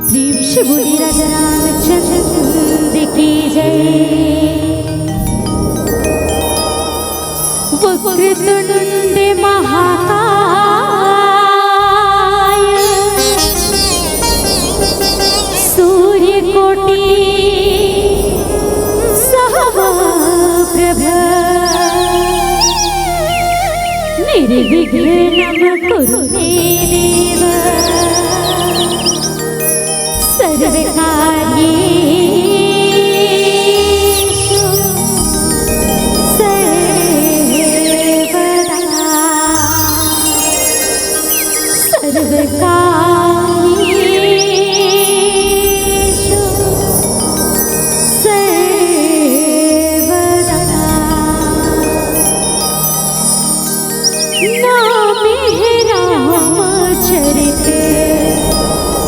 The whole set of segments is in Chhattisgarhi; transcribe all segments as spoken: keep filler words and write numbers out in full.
प्रेम से बोली राजा रामचंद्र की जय। वक्रतुंड महाकाय, सूर्यकोटि समप्रभ, निर्विघ्नं कुरु मे देव। सर्वकार्येषु सर्वदा, सर्वकार्येषु सर्वदा। नामे रामचरित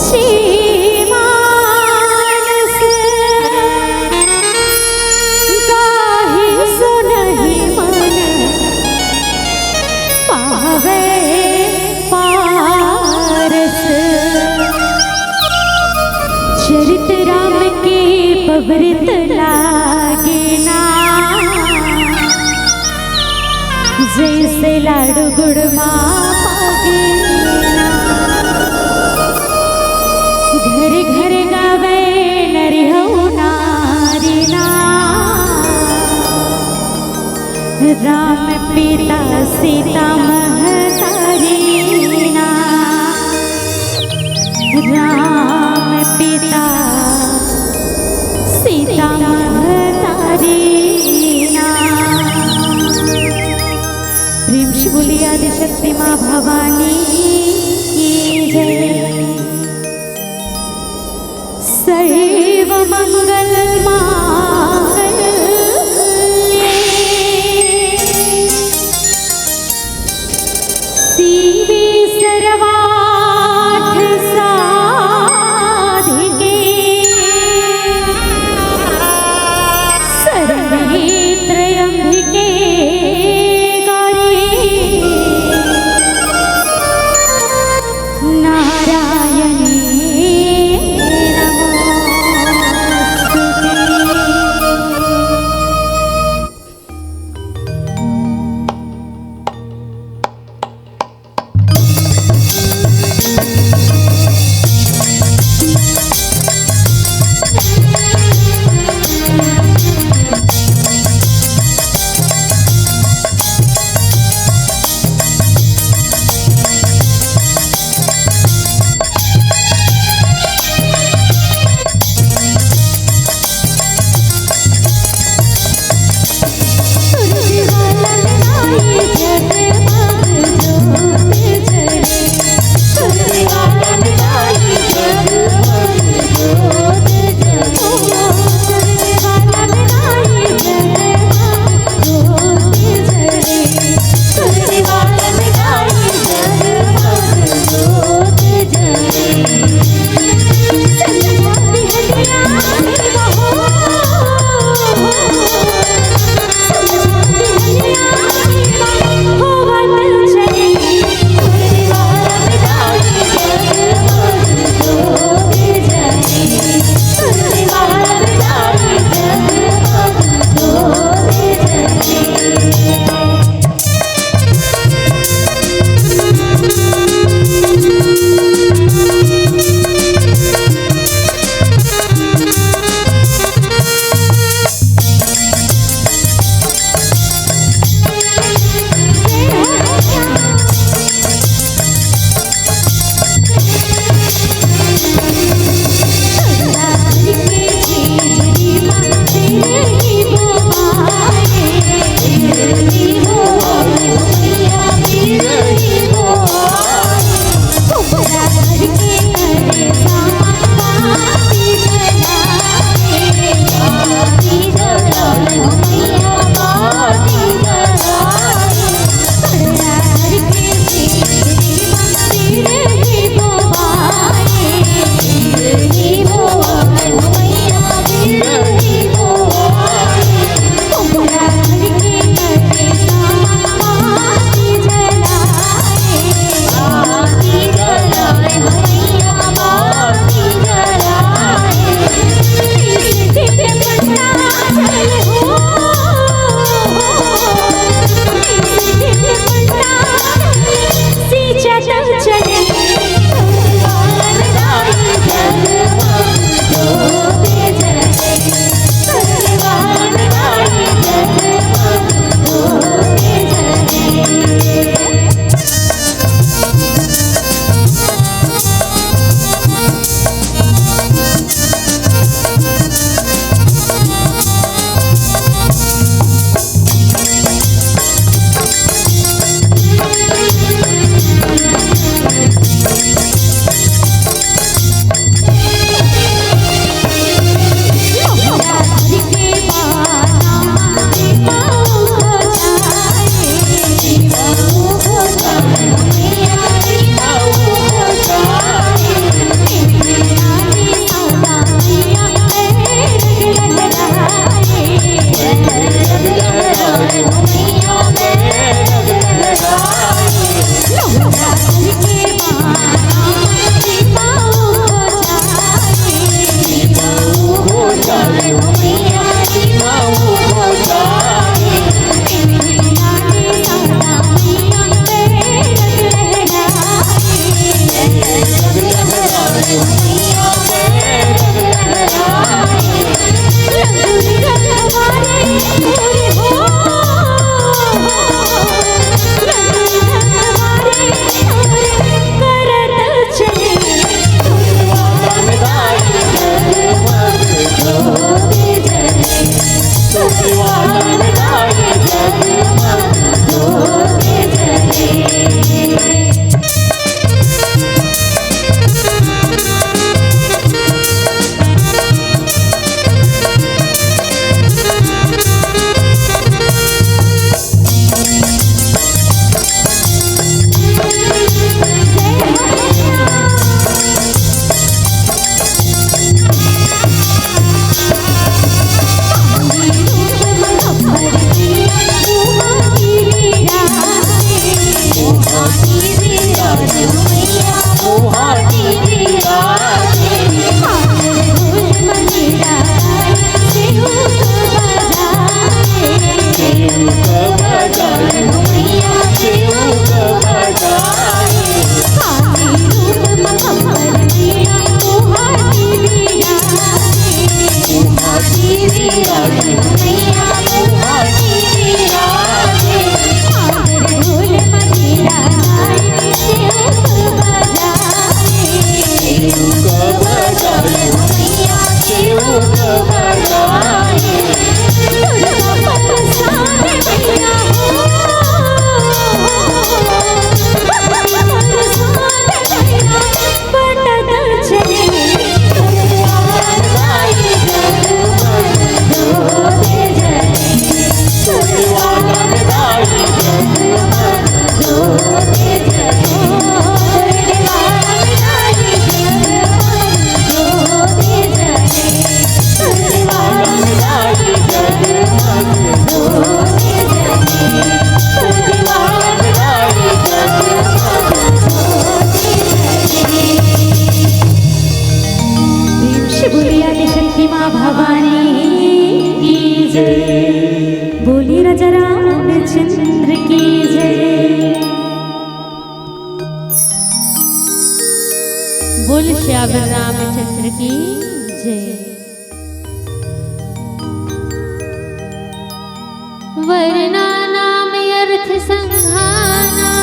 श्रीमानस, गाहि सुनहि मन पावे पारस। चरित राम के पवित्र लागे ना, जैसे लाडू गुड़ मा पागे ना। घर घर गावे नर हऊ नारी ना, राम पिता सीता महतारी ना। राम पिता सीता महतारी ना। प्रेम से बोलिए आदिशक्ति माँ भवानी की जय। सर्व मंगल भवानी की जय। बोली राजा रामचंद्र की जय। बोल सियावर रामचंद्र की जय। वर्णानां अर्थसंघानां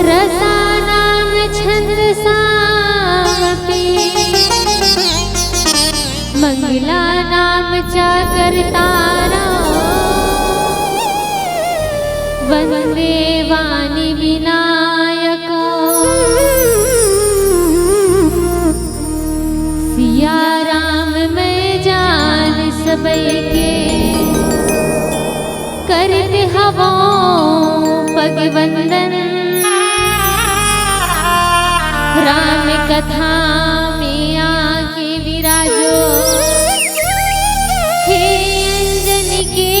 रसानां छन्दसामपि। मङ्गलानां च कर्तारौ वन्दे वाणी विनायकौ। सिया राम मैं जान सबैके करत हवौं पग वंदन। राम कथा में आके विराजो हे अंजनी के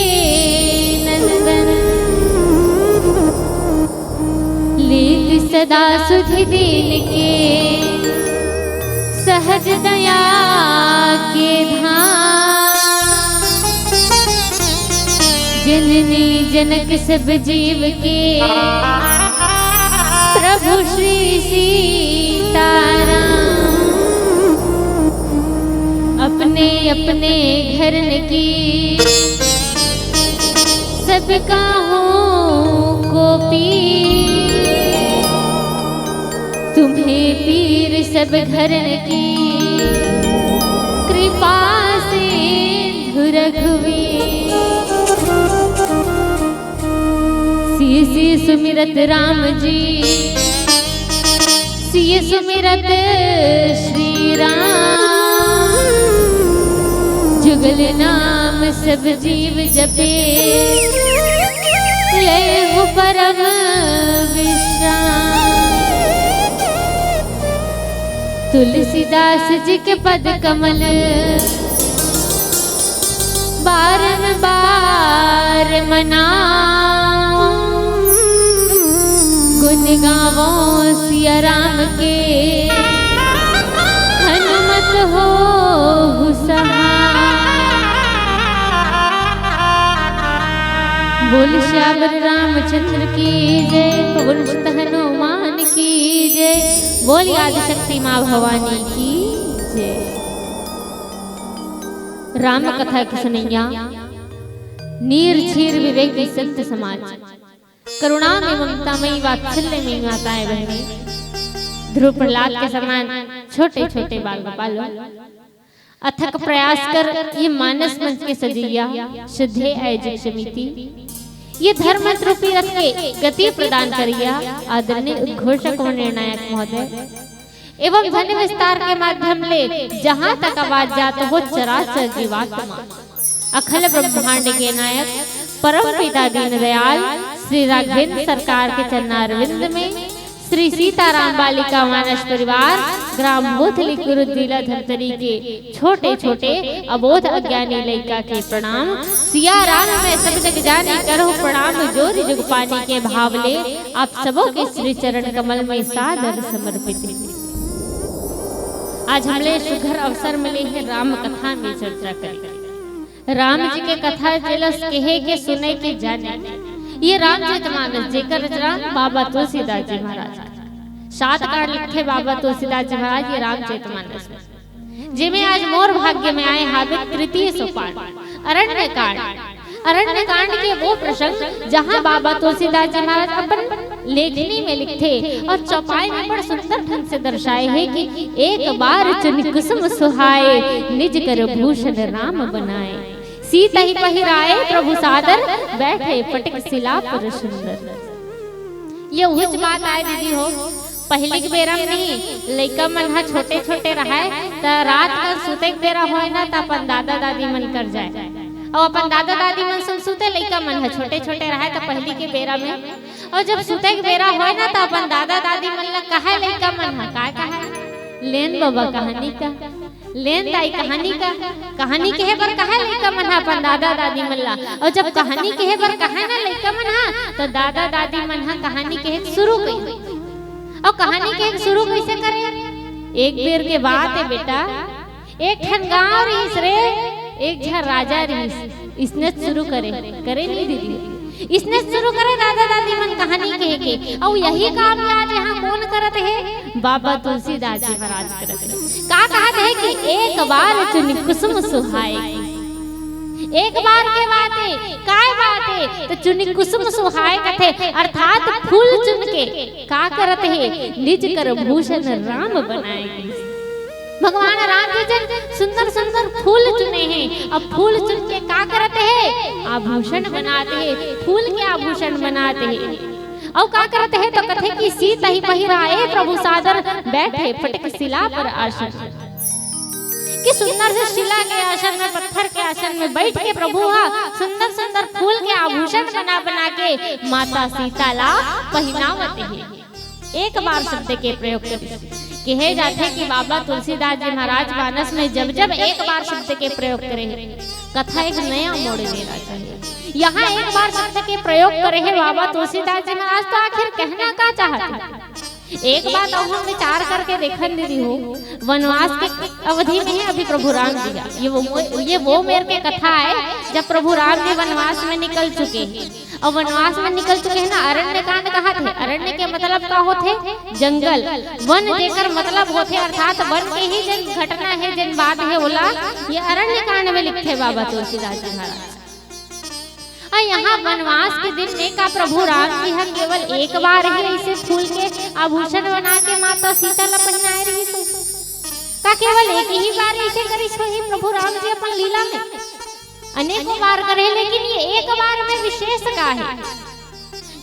नंदन। लेत सदा सुधि दीन के सहज दया के धाम। जननी जनक सब जीव के प्रभु श्री सीताराम। अपने अपने घरन की सबका हूँ को पीर। तुम्हें पीर सब घरन की कृपा से रघुवीर। सिय सिय सुमिरत राम जी, सिय सुमिरत श्री राम। जुगल नाम सब जीव जपे, लेहु परम विश्राम। तुलसीदास जी के पद कमल बारंबार मनाओ। गुण गावो सिया राम के, हनुमत होहु सहाय। बोल सियावर रामचंद्र की जय, पवन सुत हनुमान की जय। बोल आदिशक्ति माँ भवानी की जय। राम कथा के सुनैया, नीर क्षीर विवेकी संत समाज, करुणा में ममता मई वात्सल्य में माताएं बहनें, ध्रुव प्रहलाद के समान छोटे छोटे बाल गोपालों, अथक प्रयास कर ये मानस मंच के सजैया श्रद्धेय आयोजक समिति, ये धर्म मंच रूपी रथ के गति प्रदान करैया आदरणीय उद्घोषक व निर्णायक महोदय, एवं ध्वनि विस्तार के माध्यम ले जहां तक आवाज जात हो चराचर जीवात्मा, अखिल ब्रह्मांड के नायक परम पिता दीनदयाल श्री राघवेंद्र सरकार के चरणारविंद में श्री सीताराम बालिका मानस परिवार ग्राम बोथली कुरुद जिला धमतरी के छोटे छोटे अबोध अज्ञानी लइका के प्रणाम। सिया राम में सब जग जानी करहु प्रणाम जोरि जुग पानी के भाव ले आप सबो के श्री चरण कमल में सादर समर्पित हे। आज हमले सुघर अवसर मिले हे राम कथा में चर्चा करे। राम जी के कथा जेला कहे के सुने के जाने, ये रामचरितमानस जेकर रचना बाबा तुलसीदास जी महाराज। सात कांड लिखे बाबा तुलसीदास जी महाराज ये रामचरितमानस में। जेमे आज मोर भाग्य में आए हावे तृतीय सोपान, अरण्य कांड। अरण्य कांड के वो प्रसंग जहाँ बाबा तुलसीदास जी महाराज अपन लेखनी में लिखथे और चौपाई में बड़ सुंदर ढंग से दर्शाए हे कि एक बार चुनि कुसुम सुहाए, निज कर भूषण राम बनाए। सीत ही पहिराए प्रभु सादर, बैठे पटक सिला पर सुंदर। ये उहिच बात आय दीदी हो, पहिली के बेरा में नहीं, लइका मन ह छोटे-छोटे रहय, त रात कन सुते के बेरा होय ना, त अपन दादा-दादी मन कर जाय। अउ अपन दादा-दादी मन संग सुते, लइका मन ह छोटे-छोटे रहय, त पहिली के बेरा में, अउ जब सुते के बेरा होय ना, त अपन दादा-दादी मन ल कहय लइका मन ह, काय कहय? लेन बबा कहानी कह। लेन दाई कहानी कह, कहानी कहे बर कहय लइका मन ह अपन दादा-दादी मन ला। अउ जब कहानी कहे बर कहय ना लइका मन ह, त दादा-दादी मन ह कहानी कहे के शुरू करिथे। अउ कहानी कहे के शुरू कइसे करे? एक बेर के बात हे बेटा, एक ठन गांव रिहिस रे, एक झन राजा रिहिस। इसने शुरू करे, करे नहीं दीदी, इसने शुरू करे दादा दादी मन कहानी कहे के। अउ यही काम आज यहाँ कौन करत हे? बाबा तुलसीदास जी महाराज करत हे। का कहत हे कि एक बार चुनि कुसुम सुहाए, एक बार के बात हे, काय बात हे? तो चुनि कुसुम सुहाए कथे, अर्थात फूल चुन के का करत हे? निज कर भूषण राम बनाए। भगवान राम जी जन सुंदर सुंदर फूल चुने हे। अब फूल चुन के का करत हे? आभूषण बनात हे, फूल के आभूषण बनात हे। अउ का करत हे तो कथे कि सीतहि पहिराए प्रभु सादर, बैठे फटक शिला पर आसन। कि सुंदर से शिला के आसन में, पत्थर के आसन में बैठ के प्रभु हा सुंदर सुंदर फूल के आभूषण बना बना के माता सीता ला पहिनावत हे। एक बार शब्द के प्रयोग करिस। कहे जाथे कि बाबा तुलसीदास जी महाराज मानस में जब जब एक बार शब्द के प्रयोग करे हे, कथा एक नया मोड़ ले रहत हे। यहाँ एक बार शब्द के प्रयोग करे हे बाबा तुलसीदास जी महाराज, तो आखिर कहना का चाहत हे? एक बात अउ हम विचार करके देखन दीदी हो, वनवास के अवधि में हे अभी प्रभु राम जी हा। ये वो, ये वो मेर के कथा हे जब प्रभु राम जी वनवास में निकल चुके हे। अउ वनवास में निकल चुके हे ना, अरण्य कांड कहत हे। अरण्य के मतलब का होथे? जंगल। वन जेकर मतलब होथे, अर्थात वन के ही जन घटना हे, जन बात हे, ओला ये अरण्य कांड में लिखथे बाबा तुलसीदास जी महाराज। अउ यहाँ वनवास के दिन में का प्रभु राम जी हा केवल एक बार ही ऐसे फूल के आभूषण बना के माता सीता ला पहिनाए रहिस होही? का केवल एक ही बार ऐसे करिस होही प्रभु राम जी अपन लीला में? अनेकों बार करे, लेकिन ये एक बार में विशेष का हे?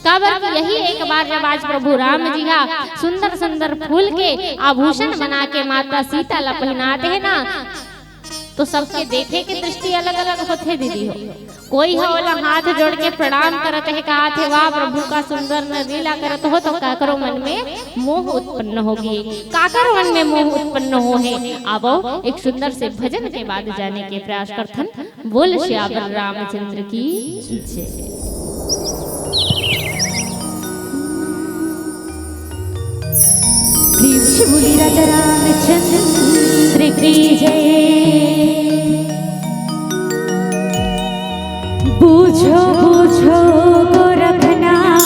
काबर कि यही एक बार जब आज प्रभु राम जी हा सुंदर सुंदर फूल के आभूषण बना के माता सीता ला पहिनात हे ना, तो सबके देखे के दृष्टि अलग-अलग होथे दीदी हो। कोई ह ओला हाथ जोड़ के प्रणाम करत हे, कहत हे, "वाह प्रभु, का सुंदर न लीला करत हो," तो काकरो मन में मोह उत्पन्न होगे। काकर मन में मोह उत्पन्न होहे, आवो एक सुंदर से भजन के बाद जाने के प्रयास करथन। बोल सियावर रामचंद्र की जय। प्रेम से बोली राजा रामचंद्र की जय। बूझो बूझो गोरखनाथ,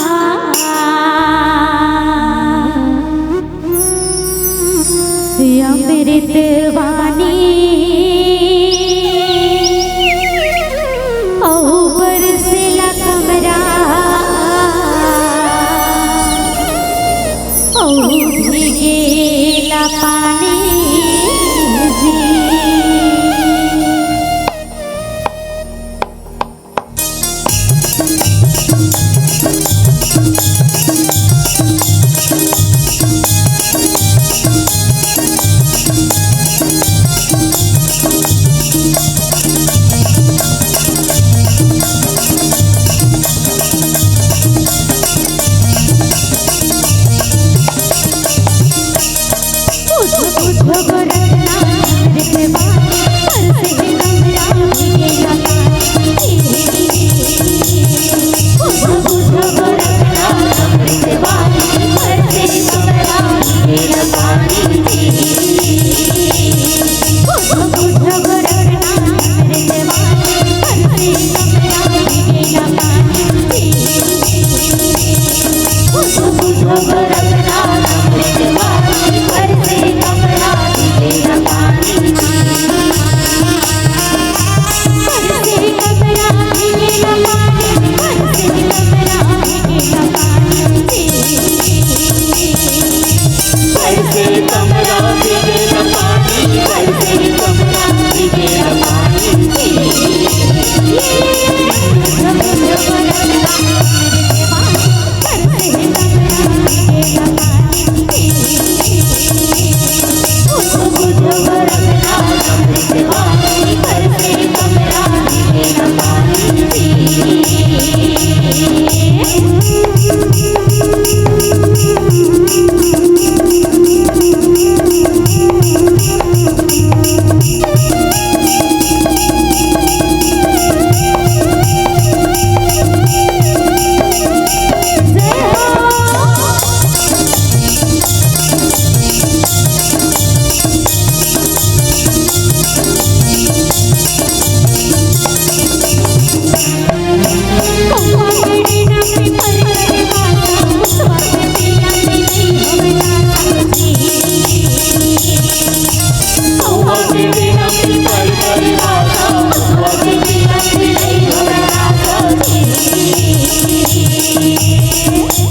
अमृत वाणी अऊ बरसेला कमरा, अऊ भीगेला पानी जी।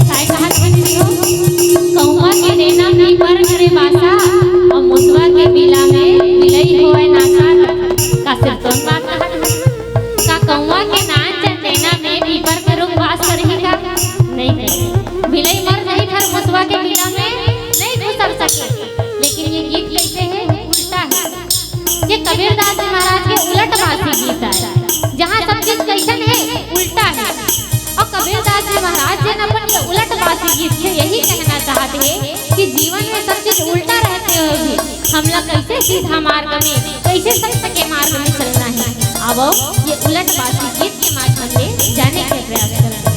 काय कहत हन हो? कौवा के डेना पीपर करे बासा, अउ मुसवा के बिला में बिलई होवय नासा। का सिर्फ तोन बात कहत हन? का कौवा के नान चन डेना में पीपर के रूख बास करही का? नहीं, नहीं। बिलई मर जाही फेर मुसवा के बिला में नहीं घुसर सके। लेकिन ये गीत कैसे है? उल्टा है। ये कबीरदास जी महाराज के उलट बासी गीत आय, जहाँ सब चीज कैसन है, उल्टा है। अउ कबीरदास जी महाराज जी अपन ये उलट बासी गीत से यही कहना चाहत हे कि जीवन में सब चीज उल्टा रहते हुए भी हमला कैसे सीधा मार्ग में, कैसे सत्य के मार्ग में चलना है। अब ये उलट बासी गीत के माध्यम से जाने के प्रयास करना।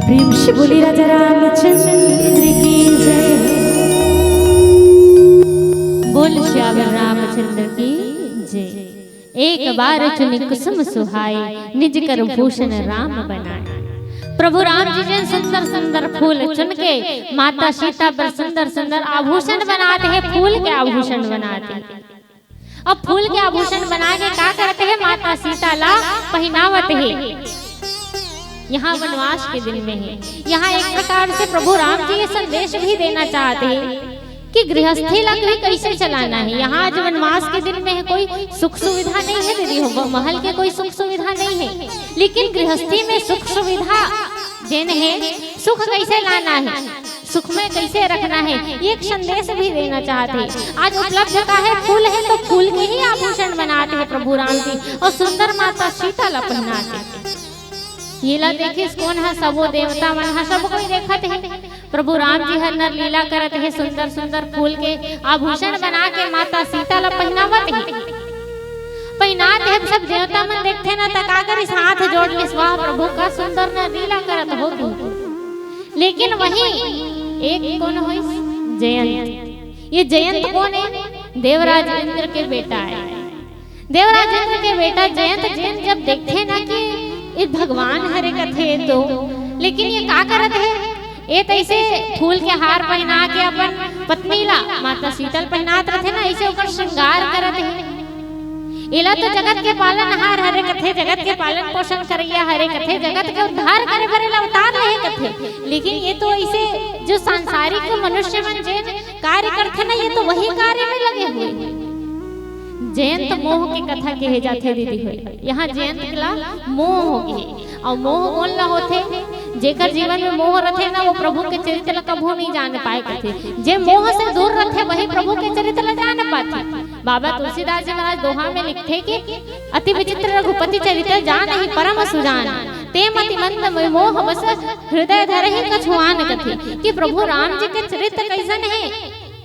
प्रेम से बोली राजा रामचंद्र की जय। बोल श्याम रामचंद्र की जय। एक बार चुनि कुसुम सुहाए, निज कर भूषण राम बनाए। प्रभु राम जी जेन सुंदर सुंदर फूल चुन के माता सीता बर सुंदर सुंदर आभूषण बनात हे, फूल के आभूषण बनात हे। अब फूल के आभूषण बना के का करत हे? माता सीता ला पहिनावत हे। यहाँ वनवास के दिन में हे, यहाँ एक प्रकार से प्रभु राम जी ये संदेश भी देना चाहत हे कि गृहस्थी ला भी कैसे चलाना हे। यहाँ आज वनवास के दिन में हे, कोई सुख सुविधा नहीं हे दीदी हो, महल के कोई सुख सुविधा नहीं हे, लेकिन गृहस्थी में सुख सुविधा जेन हे, सुख कैसे लाना हे, सुख में कैसे रखना हे, ये एक संदेश भी देना चाहत हे। आज उपलब्ध का हे? फूल हे, तो फूल के ही आभूषण बनात हे प्रभु राम जी अउ सुंदर माता सीता ला पहिनात हे। ये ला देखिस कोन ह? सबो देवता मन ह, सब कोई देखत हे। प्रभु राम जी हर नर लीला करत हे, सुंदर सुंदर फूल के आभूषण बना के माता सीता ला पहिनावत हे। पहिनात हे, सब देवता मन देखथे ना, त का करिस? हाथ जोड़ के, "वाह प्रभु, का सुंदर नर लीला करत हो तू।" लेकिन वहीं एक कोन होइस? जयंत। ये जयंत कोन हे? देवराज इंद्र के बेटा हे। देवराज इंद्र के बेटा जयंत जेन जब देखथे ना कि ये भगवान हरे कथे तो, लेकिन ये का करत हे? ये तैसे फूल के हार पहिना के अपन पत्नी ला, माता सीता ल पहिनात रथे ना, ऐसे ओकर श्रृंगार करत हे। एला तो जगत के पालनहार हरे कथे, जगत के पालन पोषण करइया हरे कथे, जगत के उद्धार करे बर एला अवतार लेहे कथे। लेकिन ये तो ऐसे जो सांसारिक मनुष्य मन जे कार्य करथे ना, ये तो वही कार्य में लगे हुए। जयंत मोह के कथा कहे जाथे दीदी होय। यहाँ जयंत ला मोह हो गए, और मोह कौन ला होथे? जेकर जीवन में मोह रथे ना, वो प्रभु के चरित्र ला कभू नहीं जान पाए कथे। जे मोह से दूर रथे, वही प्रभु के चरित्र ला जान पाथे। बाबा तुलसीदास जी महाराज दोहा में लिखथे कि अति विचित्र रघुपति चरित्र जानहि परम सुजान, ते मति मंद मोह बस हृदय धरहि कछुआन कथे। कि प्रभु राम जी के चरित्र कैसन है?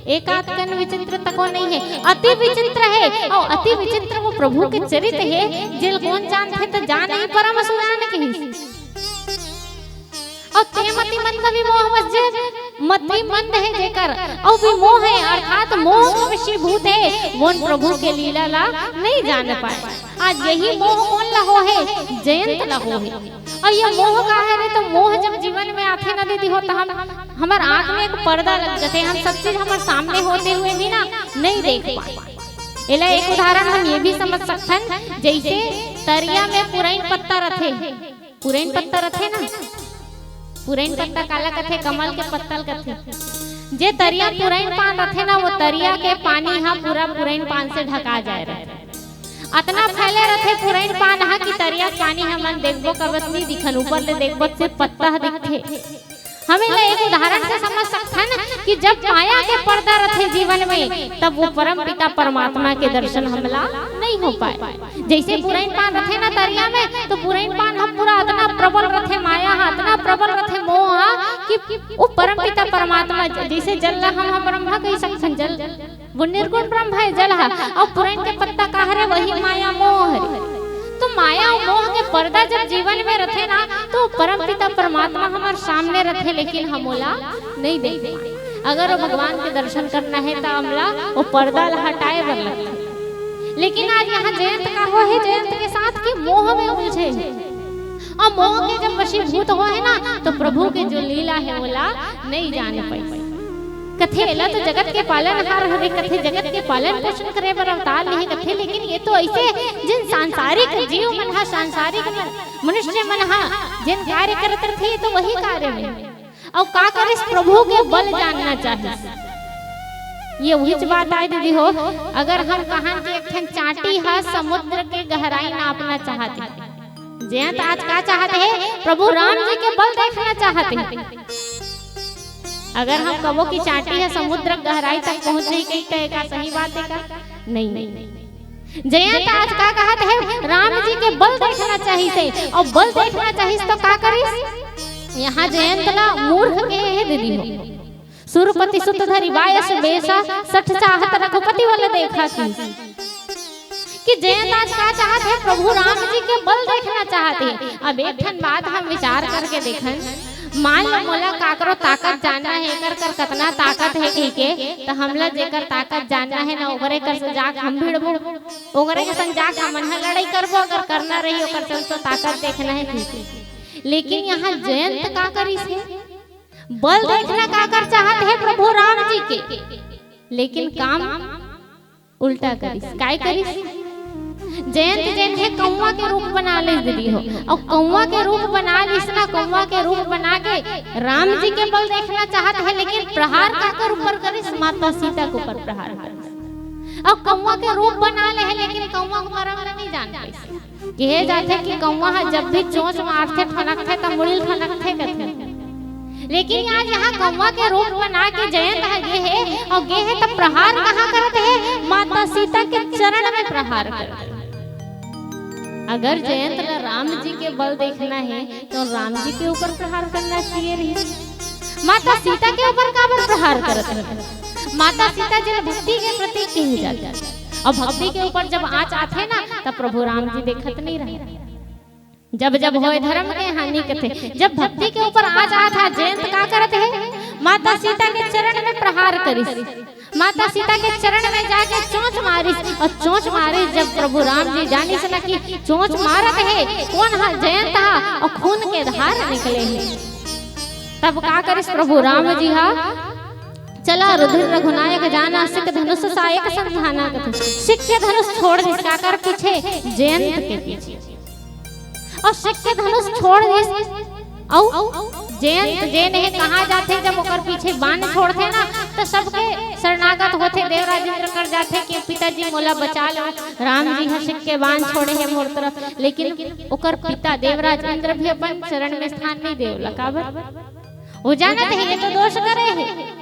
एक आध कन विचित्र तको नहीं है, अति विचित्र है। और अति विचित्र वो प्रभु के चरित्र है, जेल कौन जानथे त जानहि परम सुजान कही। और ते मति मंद विमोह बस, जे मति मंद है जेकर, और विमोह है अर्थात मोह के वशीभूत है, वो प्रभु के लीला ला नहीं जान पाए। आज यही मोह कौन ला हो है? जयंत ला हो है। और ये मोह का है रे? तो मोह जब जीवन में आथे ना दीदी हो, तो हम, हमर आँख में एक पर्दा लग जाथे, हम सब चीज हमर सामने होते हुए भी ना नहीं देख पाए। एला एक उदाहरण हम ये भी समझ सकथन, जैसे तरिया में पुरैन पत्ता रथे, पुरैन पत्ता रथे ना, पुरैन पत्ता काला कथे? कमल के पत्ता ल कथे। जे तरिया पुरैन पान रथे ना, वो तरिया के पानी हा पूरा पुरैन पान से ढका जाए रथे। अतना फैले रथे पुरैन पान हा कि तरिया के पानी हमन देखबो कबत नहीं दिखन, ऊपर ले देखबो सिर्फ पत्ता हा दिखथे। हम एला एक उदाहरण से समझ सकथन कि जब माया के पर्दा रथे जीवन में, तब वो परम पिता परमात्मा के दर्शन हमला नहीं हो पाए। जैसे पुरैन पान रथे ना तरिया में, तो पुरैन पान हम पूरा अतना प्रबल रथे, माया हा अतना प्रबल रथे, मोह हा, कि वो परम पिता परमात्मा ज-, जैसे जल ला हम, हम ब्रह्मा कहि सकथन, जल वो निर्गुण ब्रह्म है, जल हा, और पुरैन के पत्ता का हरे? वही माया मोह हरे। तो माया और मोह के पर्दा जब जीवन में रथे ना, तो परम पिता परमात्मा हमर सामने रथे, लेकिन हम ओला नहीं देख पाए। अगर वो भगवान के दर्शन करना है, तो हमला वो पर्दा ला हटाए बर लगथे। लेकिन आज यहाँ जयंत का हो है, जयंत के साथ की मोह में उलझे है। और मोह के जब वशीभूत हो है ना, तो प्रभु के जो लीला है, ओला नहीं जान पाई। कथे एला तो जगत के पालनहार हरे कथे, जगत के पालन पोषण करे बर अवतार लेहे कथे, लेकिन ये तो ऐसे जिन सांसारिक जीव मन हा, सांसारिक मन, मनुष्य मन हा, जिन कार्य करत रथे, ये तो वही कार्य में। और का करिस? प्रभु के बल जानना चाहिए। ये वही बात आए दीदी हो, अगर हम कहा कि एक ठन चांटी हा समुद्र के गहराई नापना चाहत है, जयंत आज का चाहत है? प्रभु राम जी के बल देखना चाहत है। अगर हम कबो कि चांटी हा समुद्र के गहराई तक पहुंच नहीं गई, तो का सही बात है का? नहीं, नहीं, नहीं। जयंत आज का कहत है? राम जी के बल देखना चाहिए, और बल देखना चाहिए तो का करिस? यहाँ जयंत ला मूर्ख के है दीदी हो। सुरपति सुत धरि बायस बेसा, सठ चाहत रघुपति बल देखा की। कि जयंत आज का चाहत है? प्रभु राम जी के बल देखना चाहत है। अब एक ठन बात हम विचार करके देखन, मान लो मोला काकरो ताकत जानना है, एकर कर कतना ताकत है कहि के, तो हमला जेकर ताकत जानना है ना, ओकरे कर से जाके हम भिड़बो, ओकरे के संग जाके हमन ह लड़ाई करबो, अगर करना रही ओकर संग तो ताकत देखना है ठीक है। लेकिन यहाँ जयंत का करिस है? बल देखना काकर चाहत है? प्रभु राम जी के। लेकिन काम उल्टा करिस। काय करिस? जयंत जेन है कौवा के रूप बना ले दीदी हो, और कौवा के रूप बना लिस ना, कौवा के रूप बना के राम जी के बल देखना चाहत है, लेकिन प्रहार काकर ऊपर करिस? माता सीता के ऊपर प्रहार करिस। और कौवा के रूप बना ले है, लेकिन कौवा के मरम नहीं जान पाइस। कहे जाथे कि कौवा ह जब भी चोंच मारथे, ठनकथे, त मुड़ी ल ठनकथे कथे। लेकिन आज यहाँ कौवा के रूप बना के जयंत ह गे हे, और गे हे त प्रहार कहाँ करत हे? माता सीता के चरण में प्रहार करत हे। अगर जयंत ला राम जी के बल देखना है, तो राम जी के ऊपर प्रहार करना चाहिए रही। माता सीता के ऊपर काबर प्रहार करत हे? माता सीता जेला भक्ति के प्रतीक कही जाथे, और भक्ति के ऊपर जब आँच आथे ना, तब प्रभु राम जी देखत नहीं रहे। जब जब होय धर्म के हानि कथे, जब भक्ति के ऊपर आँच आथे, जयंत का करत हे? माता सीता के चरण में प्रहार करिस। माता सीता के चरण में जाके चोंच मारिस, और चोंच मारिस जब प्रभु राम जी जानिस न कि चोंच मारत हे कोन हा, जयंत हा, और खून के धार निकले हे। तब का करिस प्रभु राम जी हा? चला रुधिर रघुनायक जाना, सिक धनुष सायक संधाना कथे। सिक के धनुष छोड़ दिस, काकर पीछे? जयंत के पीछे। अउ सिक के धनुष छोड़ दिस, अउ जयंत जेन हे कहाँ जाथे, जब ओकर पीछे बाण छोड़थे ना, त सबके शरणागत होथे, देवराज इंद्र कर जाथे कि पिताजी मोला बचा लो, राम जी ह सिक के बाण छोड़े हे मोर तरफ। लेकिन ओकर पिता देवराज इंद्र भी अपन शरण में स्थान नहीं देवला। काबर? वो जानत हे ये तो दोष करे हे,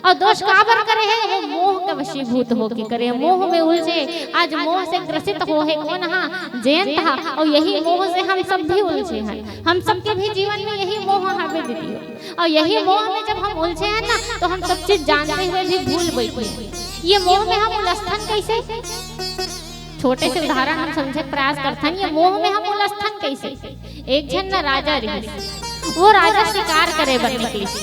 अउ दोष काबर करे हे? वो मोह के वशीभूत होके करे हे, मोह में उलझे। आज मोह से ग्रसित हो हे कोन हा? जयंत हा। अउ यही मोह से हम सब भी उलझे हन, हम सबके भी जीवन में यही मोह हावे दीदी हो। अउ यही मोह में जब हम उलझे हन ना, तो हम सब चीज जानते हुए भी भूल बैठे हन। ये मोह में हम उलझथन कैसे? छोटे से उदाहरण हम समझे के प्रयास करथन, ये मोह में हम उलझथन कैसे? एक झन ना राजा रहिस, वो राजा शिकार करे बर निकलिस।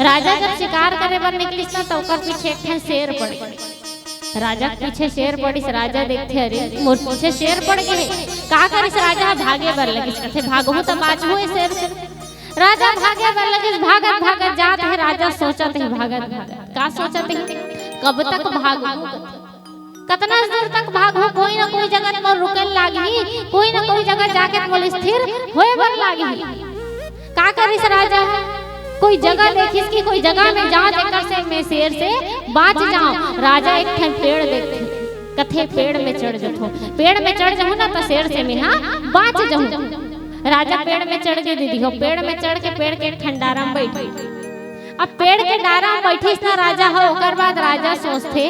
राजा जब शिकार करे बर निकलिस ना, त ओकर पीछे एक ठन शेर पड़ गे। राजा के पीछे शेर पड़िस। राजा देखथे, अरे मोर पीछे शेर पड़ गे हे। का करिस? राजा ह भागे बर लगिस। कथे, भागहूं त बाचहूं ए शेर से। राजा भागे बर लगिस, भागत भागत जात हे। राजा सोचत हे, भागत भागत का सोचत हे, कब तक भागहूं? कतना दूर तक भागहूं? कोई ना कोई जगह मोर रुके लागही, कोई ना कोई जगह जाके मोर स्थिर होए बर लागही। का करिस राजा ह? कोई जगह देखिस कि कोई जगह में जांव, जेकर से मैं शेर से बांच जांव। राजा एक ठन पेड़ देखथे, कथे, पेड़ में चढ़ जथों, पेड़ में चढ़ जहूं ना, त शेर से मेहा बांच जहूं। राजा पेड़ में चढ़ गे दीदी हो, पेड़ में चढ़ के पेड़ के एक ठन डारा में बैठ गे। अब पेड़ के डारा में बैठिस ना राजा हो, ओकर बाद राजा सोचथे,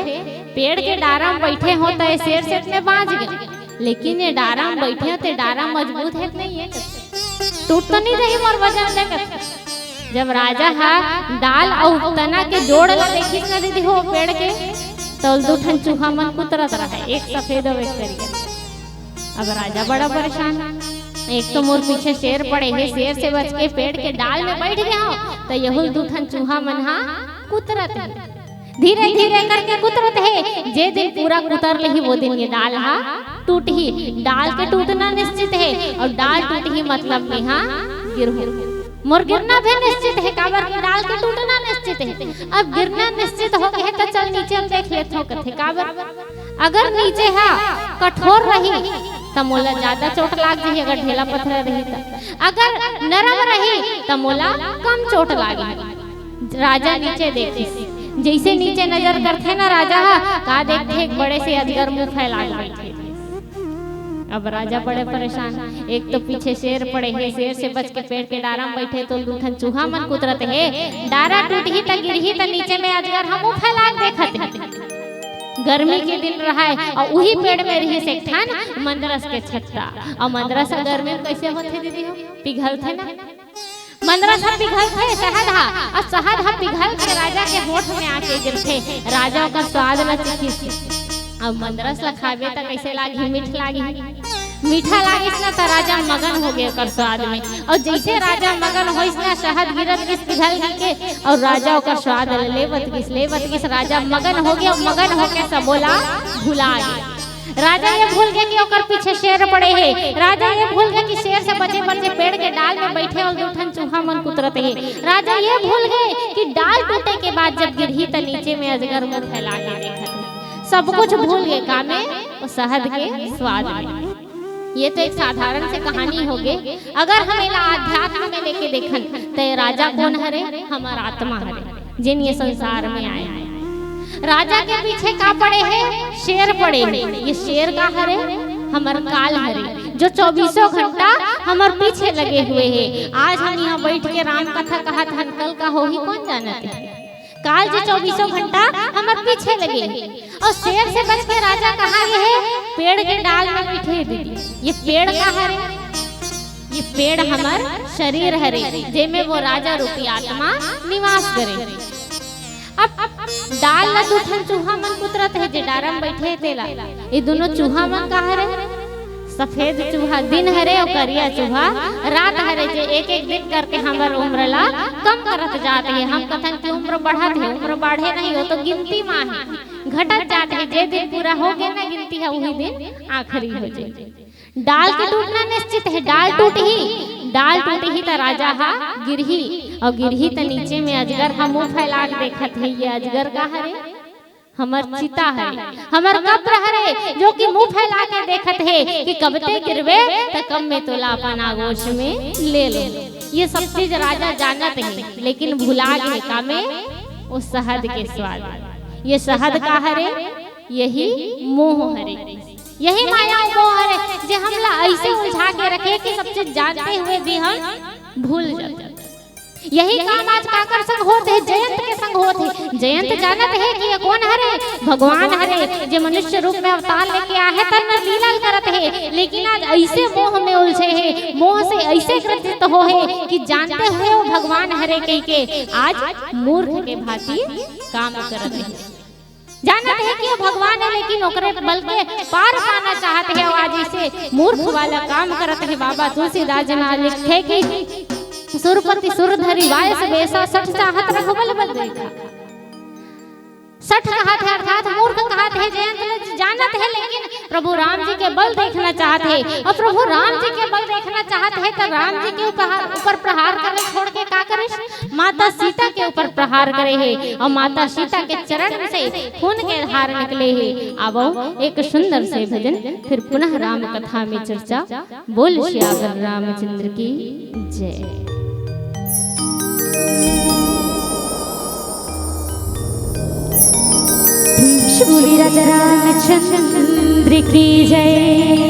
पेड़ के डारा में बैठे हों त ए शेर से त मैं बांच गेंव, लेकिन ए डारा में बैठे हों त ए डारा मजबूत हे कि नहीं हे? टूट तो नहीं जाही मोर वजन ले? कथे। जब राजा ह डाल अउ तना के जोड़ ला देखिस ना दीदी हो पेड़ के, त ओला दू ठन चूहा मन कुतरत रहय, एक सफेद अउ एक करिया। अब राजा बड़ा परेशान, एक तो मोर पीछे शेर पड़े हे, शेर से बच के पेड़ के डाल में बैठ गे हों, त यहू ल दू ठन चूहा मन हा कुतरत हे। धीरे धीरे करके कुतरत हे, जे दिन पूरा कुतर लेही, वो दिन ये डाल हा टूटही। डाल के टूटना निश्चित हे, अउ डाल टूटही मतलब मेहा गिरहूं। मोर गिरना भी निश्चित हे, काबर कि डाल के टूटना निश्चित हे। अब गिरना निश्चित हो गे हे, त चल नीचे देख लेथों कथे। काबर? अगर नीचे हा कठोर रही, त मोला ज्यादा चोट लाग जाही, अगर ढेला पथरा रही त। अगर नरम रही, त मोला कम चोट लागही। राजा नीचे देखिस, जइसे नीचे नजर करथे ना राजा हा, का देखथे, एक बड़े से अजगर मुंह फैला के बैठे। अब राजा बड़े परेशान, एक तो पीछे शेर पड़े हे, शेर से बच के पेड़ के डारा में बैठे, त दू ठन चूहा मन कुतरत हे, डारा टूटही त गिरही त नीचे में अजगर हा मुंह फैला के देखत हे। गर्मी के दिन रहय अउ उही पेड़ में रहिस एक ठन मंदरस के छत्ता। अउ मंदरस ह गर्मी में कइसे होथे दीदी हो? पिघलथे ना। मंदरस ह पिघलथे, शहद ह, अउ शहद ह पिघल के राजा के होंठ में आके गिरथे। राजा ओकर स्वाद ल चिखिस। अब मंदरस ल खाबे त कइसे लागही? मीठ लागही। मीठा लागिस ना, त राजा मगन हो गे ओकर स्वाद में। अउ जइसे राजा मगन होइस ना, शहद गिरत गिस पिघल के, अउ राजा ओकर स्वाद ल लेवत गिस, लेवत गिस। राजा मगन हो गे, अउ मगन होके सबो ला भुला गे। राजा ये भूल गे कि ओकर पीछे शेर पड़े हे। राजा ये भूल गे कि शेर से बचे बचे पेड़ के डाल में बैठे अउ दू ठन चूहा मन कुतरत हे। राजा ये भूल गे कि डाल टूटे के बाद जब गिरही त नीचे में अजगर मुंह फैला के देखत हे। सब कुछ भूल गे, का में? वो शहद के स्वाद में। ये तो एक साधारण से कहानी हो गे। अगर हम एला आध्यात्म में लेके देखन, त ये राजा कोन हरे? हमर आत्मा हरे, जेन ये संसार में आए। राजा के पीछे का पड़े हे? शेर पड़े हे। ये शेर का हरे? हमर काल हरे, जो चौबीसों घंटा हमर पीछे लगे हुए हे। आज हम यहाँ बैठ के राम कथा कहत हन, कल का होही कोन जानत हे। काल जो चौबीसों घंटा हमर पीछे लगे हे। अउ शेर से बच के राजा कहाँ गे हे? पेड़ के डाल में बैठे हे दीदी। ये पेड़ का हरे? ये पेड़ हमर शरीर हरे, जेमे वो राजा रूपी आत्मा निवास करे। अब, अब डाल ला दू ठन चूहा मन कुतरत हे, जे डारा में बैठे हे तेला। ये दोनों चूहा मन का हरे? सफेद चूहा दिन हरे अउ करिया चूहा रात हरे, जे एक एक दिन करके हमर उम्र ला कम करत जात हे। हम कथन कि उम्र बढ़त हे, उम्र बाढ़े नहीं, वो तो गिनती मा हे, घटत जात हे। जे दिन पूरा हो गे ना गिनती ह, उही दिन आखिरी हो जाए। डाल के टूटना निश्चित हे, डाल टूटही, डाल टूटही त राजा हा गिरही। अउ गिरही त नीचे में अजगर ह मुंह फैला के देखत हे। ये अजगर का हरे? हमर चिता हरे, हमर कब्र हरे, जो कि मुंह फैला के देखत हे कि कब ते गिरबे, त कब में तोला अपन आगोश में ले लो। ये सब चीज राजा जानत हे, लेकिन भुला गे का में? वो शहद के स्वाद। ये शहद का हरे? यही मोह हरे, यही माया मोह हरे, जे हमला ऐसे उलझा के रखे कि सब चीज जानते हुए भी हम भूल जाते। यही काम आज काकर संग होत हे? जयंत के संग होत हे। जयंत जानत हे कि ये कोन हरे? भगवान हरे, जे मनुष्य रूप में अवतार लेके आहे, तन लीला करत हे। लेकिन आज ऐसे मोह में उलझे हे, मोह से ऐसे ग्रसित हो हे कि जानते हुए वो भगवान हरे कहिके आज मूर्ख के भांति काम करत हे। जानत हे कि वो भगवान हे, लेकिन ओकरे बल के पार पाना चाहत हे, अउ आज ऐसे मूर्ख वाला काम करत हे। बाबा तुलसीदास जी महाराज लिखथे कि सुरपति सुर धरि वायस बेसा, सठ चाहत रघुबल बल देखा। सठ कहत हे अर्थात मूर्ख कहत हे, जयंत ल जानत हे, लेकिन प्रभु राम जी के बल देखना चाहत हे। अउ प्रभु राम जी के बल देखना चाहत हे, त राम जी के ऊपर, ऊपर प्रहार करे छोड़ के का करे? माता सीता के ऊपर प्रहार करे हे अउ माता सीता के चरण से खून के धार निकले हे। आवो एक सुंदर से भजन, फिर पुनः राम कथा में चर्चा। बोल सियावर रामचंद्र की जय। बोली राजा रामचंद्र की जय।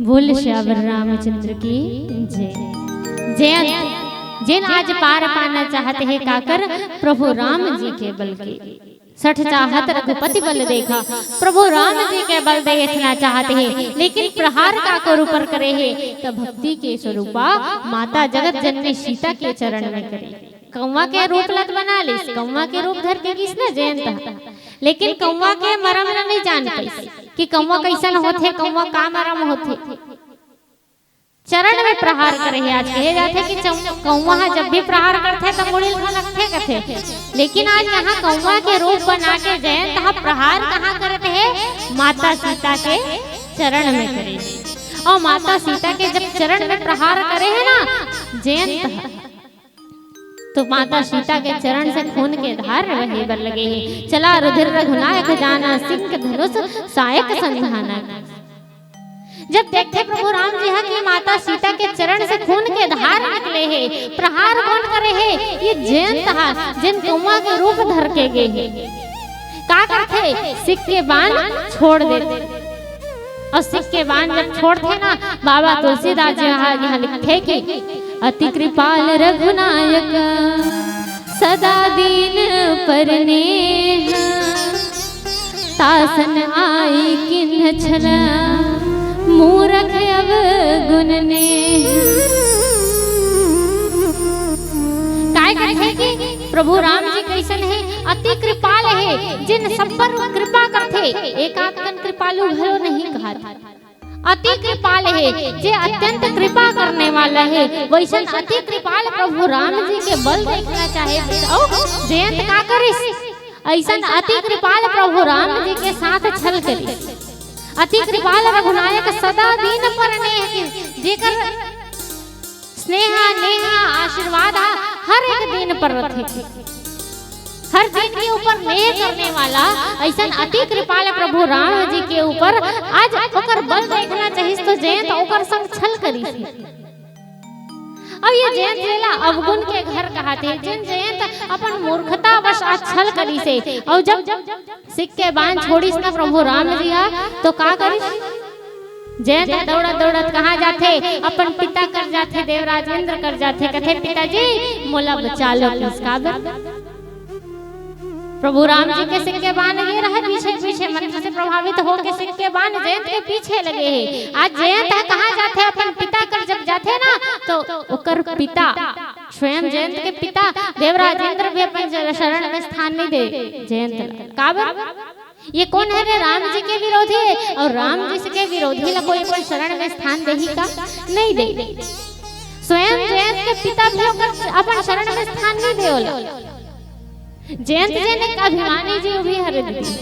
बोल सियावर रामचंद्र की जय। जयंत जेन आज पार पाना चाहत हे काकर, प्रभु राम जी के बल के। सठ चाहत रघुपति बल देखा, प्रभु राम जी के बल देखना चाहत हे, लेकिन प्रहार काकर ऊपर करे हे, त भक्ति के स्वरूपा माता जगत जननी सीता के चरण में करे। कौवा के रूप लत बना लिस, कौवा के रूप धर के गिस न जयंत ह। लेकिन कौवा के मरम ल नहीं जान पाइस कि कौवा कैसन होथे, कौवा का मरम होथे। चरण में प्रहार करे हे। आज कहे जाथे कि चौ-, कौवा ह जब भी प्रहार करथे त मुड़ी ल खनकथे कथे, लेकिन आज यहाँ कौवा के रूप बना के जयंत ह प्रहार कहाँ करत हे? माता सीता के चरण में करे हे। और माता सीता के जब चरण में प्रहार करे हे ना जयंत ह, तो माता सीता के चरण से खून के धार बहे बर लगे हे। चला रुधिर रघुनायक जाना, सिंह धनुष सायक संधाना। जब देखथे प्रभु राम जी ह कि माता सीता के चरण से खून के धार निकले हे, प्रहार कोन करे हे? ये जयंत ह, जेन कौवा के रूप धर के गे हे। का करथे? सिख के बाण छोड़ देथे। और सिख के बाण जब छोड़थे ना, बाबा तुलसीदास जी ह यहाँ लिखथे कि अति कृपाल रघुनायक, सदा दीन पर नेह, तासन आई किन्ह छला, मूरख अवगुन नेह। काय कथे कि प्रभु राम जी कैसन हे? अति कृपाल हे, जेन सब पर कृपा करथे। एक आध कन कृपालु घलो नहीं कहाथे। अति कृपाल हे, जे अत्यंत कृपा करने वाला हे, वैसन अति कृपाल प्रभु राम जी के बल देखना चाहे। अउ जयंत का करिस? ऐसन अति कृपाल प्रभु राम जी के साथ छल करिस। अति कृपाल रघुनायक सदा दीन पर नेह की, जेकर स्नेह, नेह, आशीर्वाद ह हर एक दीन पर रथे। हर दीन के ऊपर नेह करने वाला ऐसन अति कृपाल प्रभु राम जी के ऊपर आज ओकर बल देखना चाहिस, तो जयंत ओकर संग छल करिस। अब ये जयंत जेला अवगुण के घर कहाथे, जेन जयंत अपन मूर्खता वश आज छल करिस हे। और जब सिख के बाण छोड़िस ना प्रभु राम जी हा, तो का करिस? जयंत दौड़त दौड़त कहाँ जाथे? अपन पिता कर जाथे, देवराज इंद्र कर जाथे। कथे, "पिताजी, मोला बचा लो।" किस काबर? प्रभु राम जी के सिख के बाण ये रहे पीछे पीछे, मंत्र से प्रभावित होके सिख के बाण जयंत के पीछे लगे हे। आज जयंत ह कहाँ जाथे? अपन पिता कर जब जाथे ना, तो ओकर पिता स्वयं जयंत के पिता देवराज इंद्र भी अपन ज-, शरण में स्थान नहीं दे जयंत ला। काबर? ये कोन हरे? राम जी के विरोधी हे, और राम जी के विरोधी ला कोई अपन शरण में स्थान देही का? नहीं दे। स्वयं जयंत के पिता भी ओकर अपन शरण में स्थान नहीं दे ओला। जयंत जेन एक अभिमानी जीव भी हरे दीदी,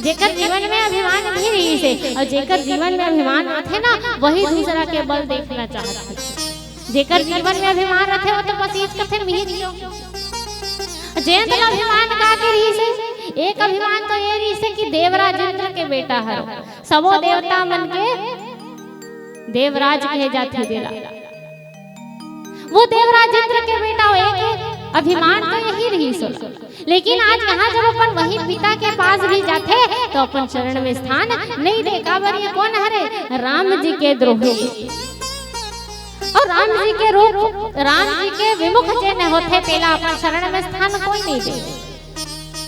जेकर जीवन में अभिमान भी रहिस हे, और जेकर जीवन में अभिमान आथे ना, वही दूसरा के बल देखना चाहत हे। जेकर जीवन में अभिमान रथे, वो तो बस इच कथे मिहिर क्यों। जयंत ला अभिमान का के रहिस हे? एक अभिमान तो ये रहिस हे कि देवराज इंद्र के बेटा हरो, सबो देवता मन के देवराज कहे जाथे जेला। वो देवराज इंद्र के बेटा हो, एक अभिमान तो यही रहिस ओला। लेकिन आज यहाँ जब अपन वही पिता के पास भी जाथे, तो अपन शरण में स्थान नहीं दे। काबर? ये कोन हरे? राम जी के द्रोही। और राम जी के रूप, राम जी के विमुख जेन होथे, तेला अपन शरण में स्थान कोई नहीं दे।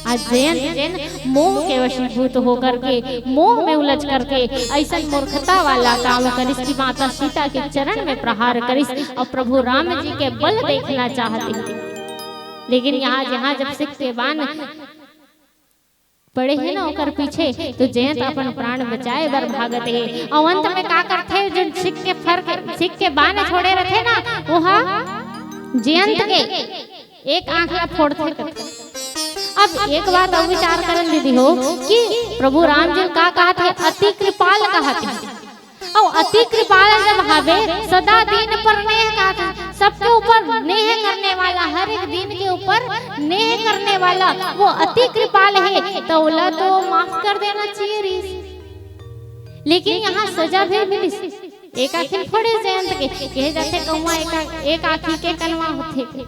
आज जयंत जेन मोह के वशीभूत होकर के, मोह में उलझ करके ऐसन मूर्खता वाला काम करिस कि माता सीता के चरण में प्रहार करिस और प्रभु राम जी के बल देखना चाहत हे। लेकिन यहाँ जहाँ जब सिख के बाण पड़े हे ना ओकर पीछे, तो जयंत अपन प्राण बचाए बर भागत हे। और अंत में का करथे? जो सिख के फर के, सिख के बाण छोड़े रथे ना, वो हा जयंत के एक आंख ला फोड़थे कथे। अब एक बात अउ विचार करन दीदी हो कि प्रभु राम जी का कहत हे? अति कृपाल कहत हे। अउ अति कृपाल जब हावे, सदा दीन पर नेह कहत हे, सबके ऊपर नेह करने वाला, हर एक दीन के ऊपर नेह करने वाला वो अति कृपाल हे, तो ओला तो माफ कर देना चाहिए रहिस। लेकिन यहाँ सजा भी मिलिस। एक आँखी फोड़े जयंत के, कहे जाथे कौवा एक आ-, एक आँखी के कनवा होथे।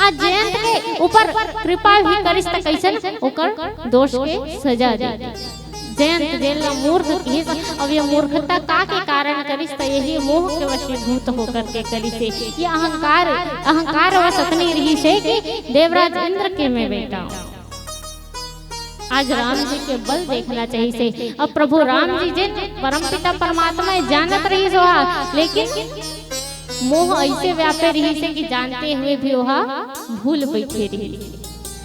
आ जयंत के ऊपर कृपा भी करिस त कइसन ओकर दोष के सजा दे। जयंत जेला मूर्ख किहिस। अब ये मूर्खता का के कारण करिस, त यही मोह के वशीभूत होकर के करिस हे। ये अहंकार, अहंकार वश अतनी रहिस हे कि देवराज इंद्र के मैं बेटा हूँ। आज राम जी के बल देखना चाहिए से। अब प्रभु राम जी जेन परमपिता परमात्मा हे, जानत रहिस ओहा, लेकिन मोह ऐसे व्यापे रहिस हे कि जानते हुए भी ओहा भूल बैठे रहिस।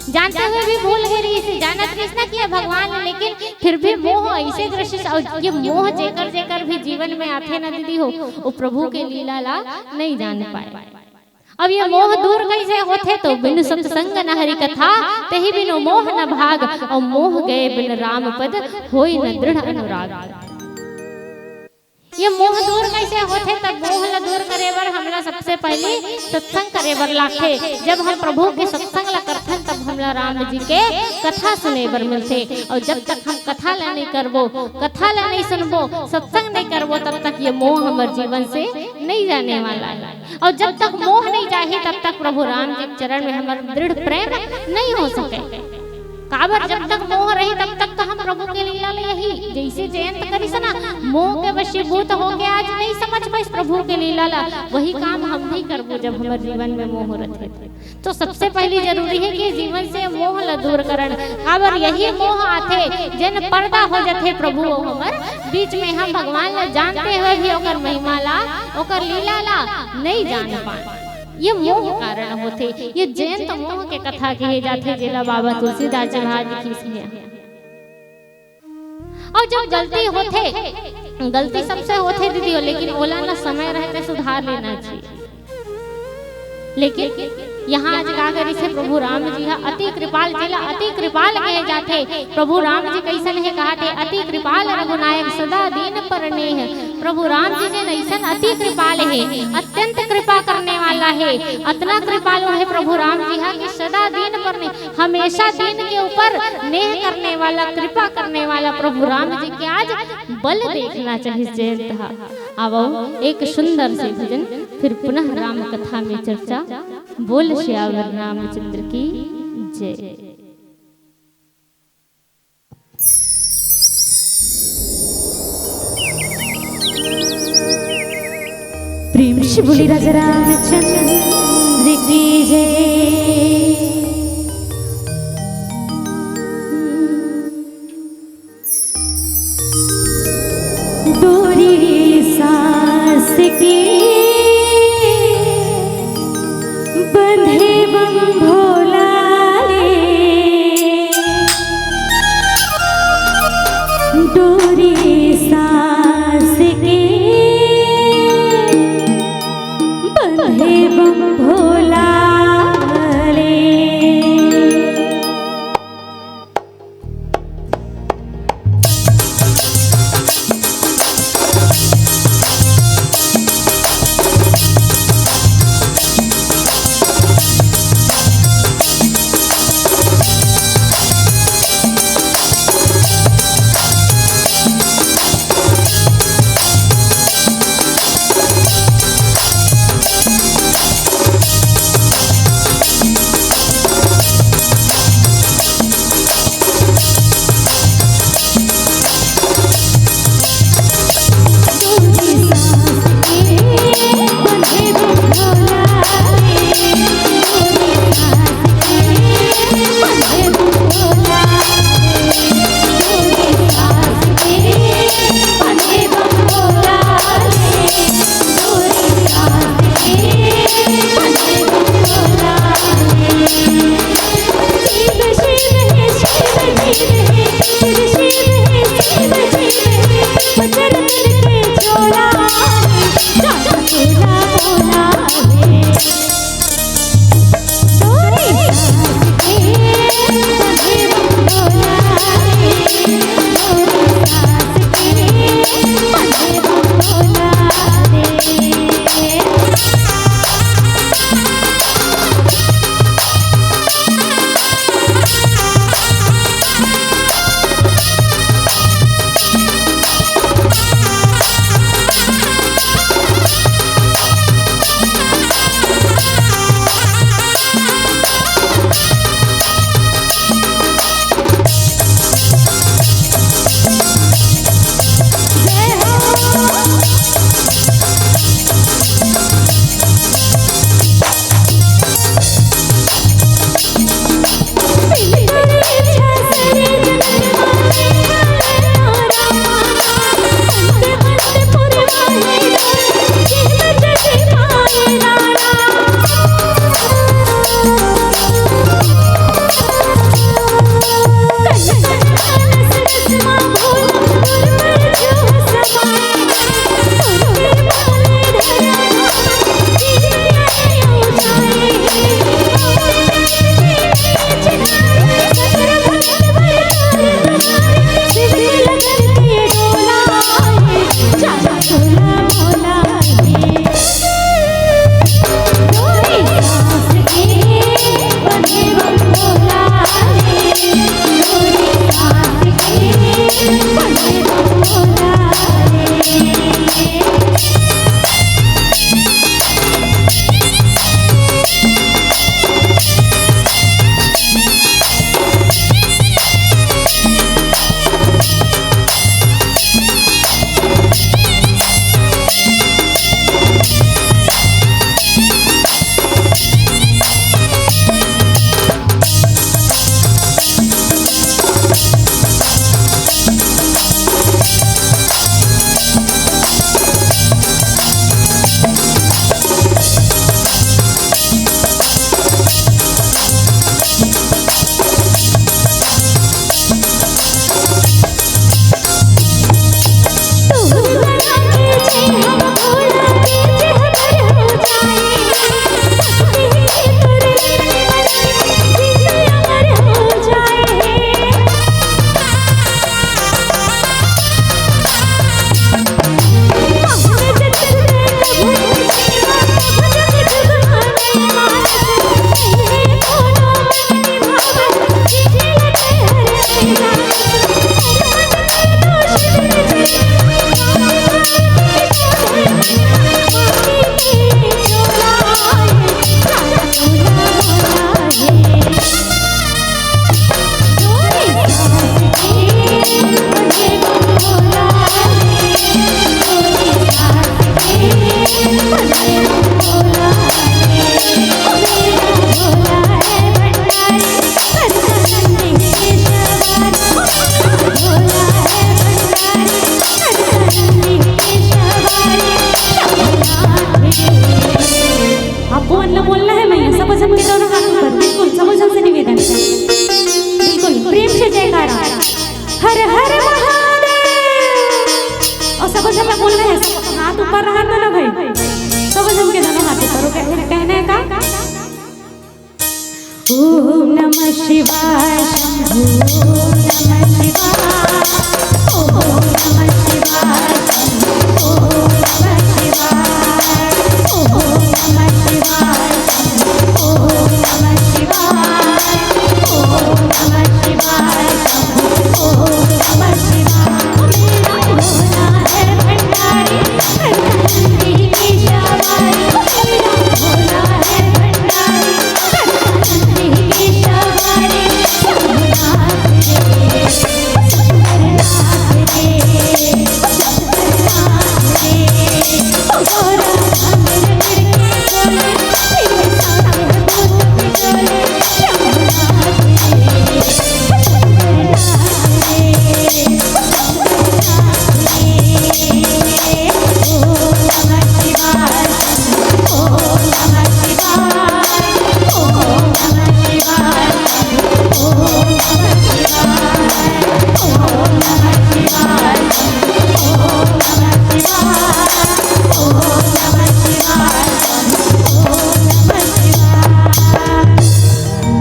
जानते हुए भी भूल गए रहिस हे, जानत रहिस ना कि ये भगवान हे, लेकिन फिर भी मोह ऐसे ग्रसिस। और ये मोह जेकर जेकर भी जीवन में आथे ना दीदी हो, वो प्रभु के लीला ला नहीं जान पाए। अब ये मोह दूर कैसे होथे, तो बिनु सत्संग न हरि कथा, तेहि बिनु मोह न भाग, और मोह गए बिन राम पद, होई न दृढ़ अनुराग। ये मोह दूर कैसे होथे, तब मोह ला दूर करे बर हमला सबसे पहले सत्संग करे बर लागथे। जब हम प्रभु के सत्संग ला करथन, तब हमला राम जी के कथा सुने बर मिलथे। और जब तक हम कथा ला नहीं करबो, कथा ला नहीं सुनबो, सत्संग नहीं करबो, तब तक ये मोह हमर जीवन से नहीं जाने वाला है। और जब तक मोह नहीं जाही, तब तक प्रभु राम जी के चरण में हमर दृढ़ प्रेम नहीं हो सके। काबर, जब तक मोह रही, तब तक तो हम प्रभु के लीला ले ही। जैसे जयंत करिस ना, मोह के वशीभूत होके आज नहीं समझ पाइस प्रभु के लीला ला। वही काम हम भी करबो, जब हमर जीवन में मोह रथे। तो सबसे पहली जरूरी है कि जीवन से मोह ला दूर करन। काबर, यही मोह आथे, जेन पर्दा हो जाथे प्रभु, वो हमर बीच में हम भगवान ला जानते हुए भी ओकर महिमा ला, ओकर लीला ला नहीं जान पान। ये मोह कारण होथे। ये जयंत मोह के कथा कहे जाथे, जेला बाबा तुलसीदास जी महाराज लिखिस हे। और जब गलती होथे, गलती सबसे होथे दीदी हो, लेकिन ओला ना समय रहते सुधार लेना चाहिए। लेकिन यहाँ आज का करिस हे प्रभु राम जी हा, अति कृपाल, जेला अति कृपाल कहे जाथे। प्रभु राम जी कैसन हे कहाथे, अति कृपाल रघुनायक सदा दीन पर नेह। प्रभु राम जी जेन ऐसन अति कृपाल हे, अत्यंत कृपा करने वाला हे, अतना कृपालु हे प्रभु राम जी हा कि सदा दीन पर नेह, हमेशा दीन के ऊपर नेह करने वाला, कृपा करने वाला प्रभु राम जी के आज बल देखना चाहिए जयंत हा। आवो, एक सुंदर से भजन, फिर पुनः राम कथा में चर्चा। बोल सियावर रामचंद्र की जय। प्रेम से बोली राजा रामचंद्र की जय। डोरी सास के बंधे बम भोला ले, डोरी सास के बंधे बम भोला ले। पर रहत ना भाई, सब जन के दोनों हाथ ऊपर हो, कह-, कहना है का? ओम नमः शिवाय शंभू, ओम नमः शिवाय, ओम नमः शिवाय शंभू, ओम नमः शिवाय, ओम नमः शिवाय शंभू, ओम नमः शिवाय, ओम नमः शिवाय शंभू, ओम नमः शिवाय। मेरा भोला है भंडारी,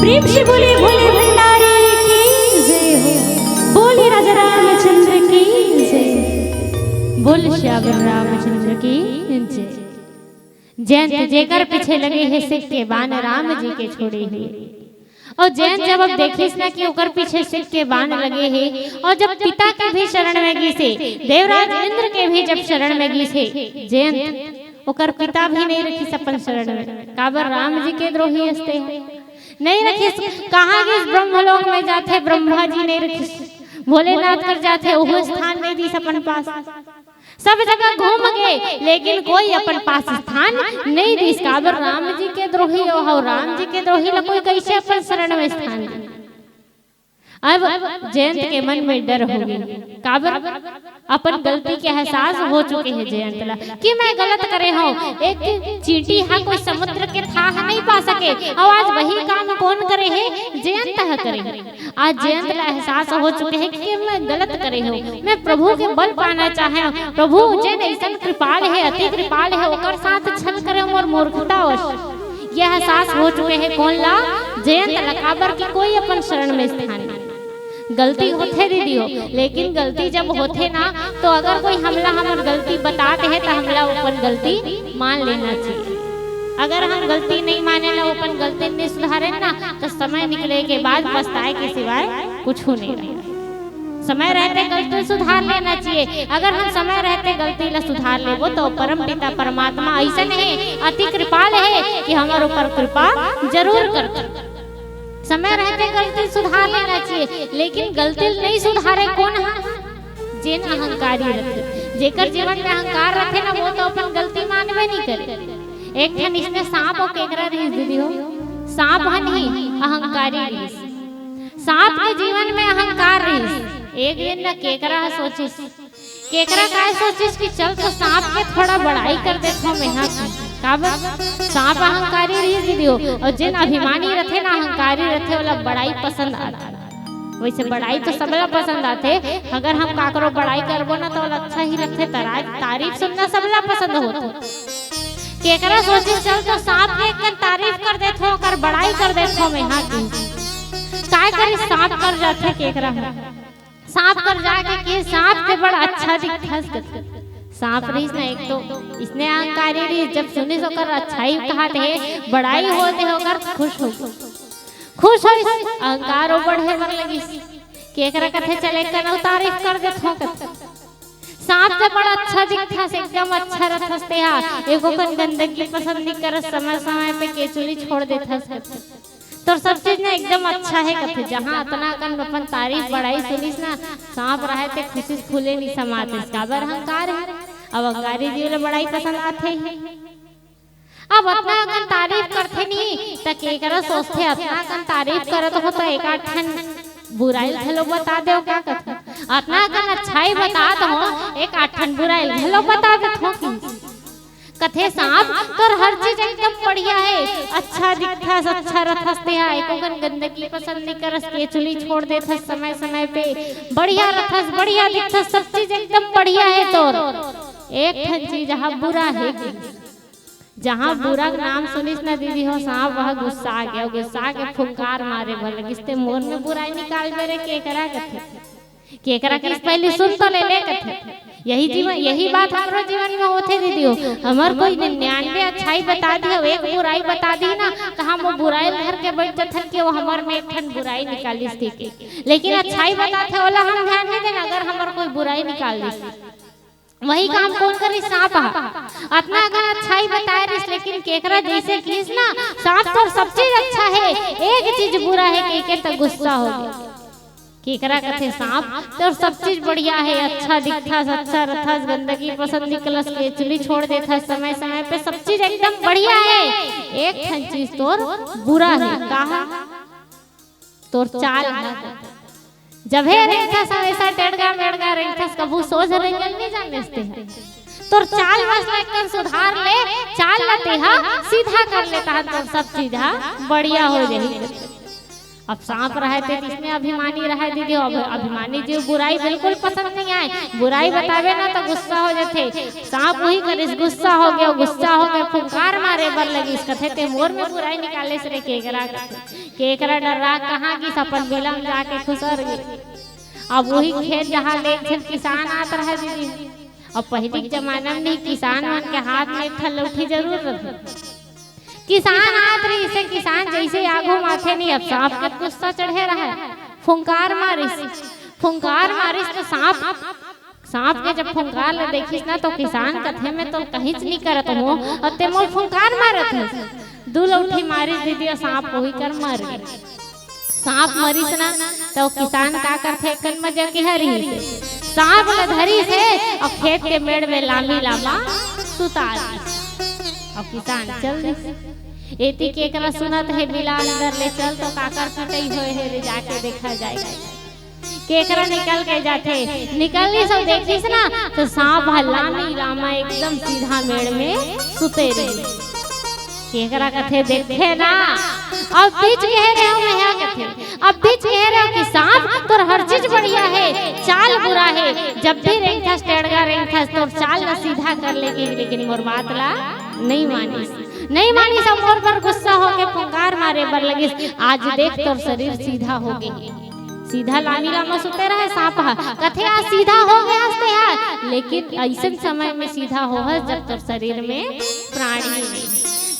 प्रेम से बोले भोले भंडारी की जय हो। बोले राजा रामचंद्र की जय। बोल श्यावर रामचंद्र की जय। जयंत जेकर पीछे लगे हे सिख के बाण राम जी के छोड़े हे। अउ जयंत जब अब देखिस ना कि ओकर पीछे सिख के बाण लगे हे, अउ जब पिता के भी शरण में गिस हे, देवराज इंद्र के भी जब शरण में गिस हे जयंत, ओकर पिता भी नहीं रखिस अपन शरण में। काबर? राम जी के द्रोही अस ते। नहीं रखिस। कहाँ गिस? ब्रह्मलोक में जाथे, ब्रह्मा जी नहीं रखिस। भोलेनाथ कर जाथे, ओहू स्थान नहीं दिस अपन पास। सब जगह घूम गे, लेकिन कोई अपन पास स्थान नहीं दिस। काबर? राम जी के द्रोही ओ हव, राम जी के द्रोही ला कोई कैसे अपन शरण में स्थान दे? अब जयंत के मन में डर हो गे। काबर? अपन गलती के एहसास हो चुके हे जयंत ला कि मैं गलत करे हव। एक चींटी हा कोई समुद्र के थाह नहीं पा सके, अउ आज वही काम कौन करे हे? जयंत हा करे हे। आज जयंत ला एहसास हो चुके हे कि मैं गलत करे हव, मैं प्रभु के बल पाना चाहे हव। प्रभु जेन अइसन कृपाल हे, अति कृपाल हे, ओकर साथ छल करे मोर मूर्खता वश। ये एहसास हो चुके हे कोन ला? जयंत ला। काबर कि कोई अपन शरण में स्थान नहीं। गलती होथे दीदी हो, लेकिन गलती जब होथे ना, तो अगर कोई हमला हमर गलती बता दे हे, तो हमला अपन गलती मान लेना चाहिए। अगर हम गलती नहीं माने ला, अपन गलती नहीं सुधारे ना, तो समय निकले के बाद पछताए के सिवाय कुछ नहीं रहे। समय रहते गलती सुधार लेना चाहिए। अगर हम समय रहते गलती ला सुधार लेबो, तो परम पिता परमात्मा ऐसा नहीं, अति कृपाल है कि हमारे ऊपर कृपा जरूर करते। समय रहते गलती सुधार लेना चाहिए, लेकिन गलती नहीं सुधारे कौन है? जेन अहंकारी रथे, जेकर जीवन में अहंकार रथे ना, वो तो अपन गलती मानबे नहीं करे। एक ठन इसने सांप अउ केकरा रहिस दीदी हो, सांप ह नहीं, अहंकारी रहिस। सांप के जीवन में अहंकार रहिस। एक दिन न केकरा ह सोचिस, केकरा काय सोचिस कि चल तो सांप के थोड़ा बड़ाई कर देथव मेहा। काबर? सांप अहंकारी रहिस दीदी हो, अउ जेन अभिमानी रथे ना, अहंकारी रथे, ओला बड़ाई पसंद आथे। वैसे बड़ाई तो सबला पसंद आथे, अगर हम काकरो बड़ाई करबो ना तो ओला अच्छा ही लगथे, तारा-, तारीफ सुनना सबला पसंद होथे। केकरा सोचिस चल तो सांप के एक कन तारीफ कर देथव, ओकर बड़ाई कर देथव मेहा कि। काय करिस सांप कर जाथे केकरा ह। सांप कर जाके कि सांप ते बड़ा अच्छा दिखथस कथे। सांप रहिस ना एक तो इसने अहंकारी रहिस, जब सुनिस ओकर अच्छाई कहात हे, बड़ाई होत हे ओकर, खुश हो गे। खुश होइस, अहंकार ओ बढ़े बर लगिस। केकरा कथे चले कनौ तारीफ कर देथव कथे। सांप ते बड़ा अच्छा दिखथस, एकदम अच्छा रथस तेहा, एको कन गंदगी पसंद नहीं करस, समय समय पे केचुली छोड़ देथस कथे। तोर सब चीज ना एकदम अच्छा है कथे। जहाँ अतना कन अपन तारीफ बड़ाई सुनिस ना, सांप रहे ते खुशी से फूले नहीं समातिस। काबर? अहंकार है। अब अहंकारी जीव ला बड़ाई पसंद आथे ही। अब अतना कन तारीफ करथे नहीं त केकरा सोचथे, अतना कन तारीफ करत हो त एक आध ठन बुराई घलो बता देव का कथे। अतना कन अच्छाई बतात हो, एक आध ठन बुराई घलो बता देथव कि। कथे सांप, तोर हर चीज एकदम बढ़िया है, अच्छा दिखथस, अच्छा रथस तेहा, एको कन गंदगी पसंद नहीं करस, केचुली छोड़ देथस समय समय पे, बढ़िया रथस, बढ़िया दिखथस, सब चीज एकदम बढ़िया है तोर। एक ठन चीज ह बुरा हे कि जहाँ बुरा के नाम सुनिस ना दीदी हो, सांप वह गुस्सा आ गया, गुस्सा के फुंकार मारे बर लगिस, "ते मोर में बुराई निकालबे रे, केकरा कथे?" केकरा कथे पहले सुन तो ले ले कथे। यही जीवन, यही बात हमरो जीवन में होथे दीदी हो। हमर कोई निन्यानवे अच्छाई बता दी हो, एक बुराई बता दी ना, तो हम वो बुराई धर के बैठ जथन कि वो हमर में एक ठन बुराई निकालिस कहिके। लेकिन अच्छाई बताथे ओला हम ध्यान नहीं देना, अगर हमर कोई बुराई निकाल दिस। वही काम कोन करिस? सांप ह। अतना अकन अच्छाई बताए रिस, लेकिन केकरा जैसे किस ना, "सांप तोर सब चीज अच्छा हे, एक चीज बुरा हे," कहिके त गुस्सा हो गया। केकरा कथे सांप, "तोर सब चीज बढ़िया हे, अच्छा दिखथस, अच्छा रथस, गंदगी पसंद निकलस, केचुली छोड़ देथस समय समय पे, सब चीज एकदम बढ़िया हे, एक ठन चीज तोर बुरा हे।" कहा? तोर चाल ह। जभे रेंगथस हमेशा टेड़गा मेड़गा रेंगथस, कभू सोझ रेंगल नहीं जानेस ते ह। तोर चाल बस ला एकदम सुधार ले, चाल ला ते ह सीधा कर लेता ह, तोर सब चीज ह बढ़िया हो जाही। अब सांप रहे ते जिसमें अभिमानी रहे दीदी हो, अब अभिमानी जीव बुराई बिल्कुल पसंद नहीं आए, बुराई बतावे ना तो गुस्सा हो जाथे। सांप वही करिस, गुस्सा हो गया, गुस्सा हो गया, फुंकार मारे बर लगिस, कथे, "ते मोर में बुराई निकालेस रे, केकरा कथे?" केकरा डर रहा, कहाँ गिस, अपन बिला म जाके खुसर गे। अब वही खेत जहाँ ले एक झन किसान आत रहा दीदी। अब पहली के जमाना में नहीं, किसान मन के हाथ में एक ठन लौठी जरूर रहे। किसान आत रहिस हे, किसान जैसे आगू माथे नहीं, अब सांप के गुस्सा चढ़े रहा, फुंकार मारिस, फुंकार मारिस तो सांप सांप के जब फुंकार ले देखिस ना, तो किसान कथे, "मैं तो कहींच नहीं करत हूँ, और ते मोर फुंकार मारत हस।" दू लौठी मारिस दीदी, और सांप वही कर मर गे। सांप मरिस ना, तो किसान का करथे, कन मजा के हरी से सांप ल धरिस हे और खेत के मेड़ में लामी लामा सुता दिस। और किसान चल दिस। एती केकरा सुनत हे, बिला अंदर ले चल, तो काकर पिटई होए हे रे, जाके देखा जाए। केकरा निकल के जाथे, निकलिस अउ देखिस ना, तो सांप ह लामी लामा एकदम सीधा मेड़ में सुते रहिस। केकरा कथे, "देखे ना, अब बीच कहे रहे हो मैं यहाँ," कथे, "अब बीच कहे रहे हो कि सांप तोर हर चीज बढ़िया हे, चाल बुरा हे, जब भी रेंगथस टेड़गा रेंगथस, तोर चाल ला सीधा कर ले," लेकिन मोर बात ला नहीं मानिस, नहीं मानिस, अउ मोर बर गुस्सा होके फुंकार मारे बर लगिस। आज देख तोर शरीर सीधा हो गे। सीधा लामी लामा सुते रहे सांप ह, कथे आज सीधा हो गया हस ते ह, लेकिन अइसन समय में सीधा हो हस जब तोर शरीर में प्राण ही नहीं।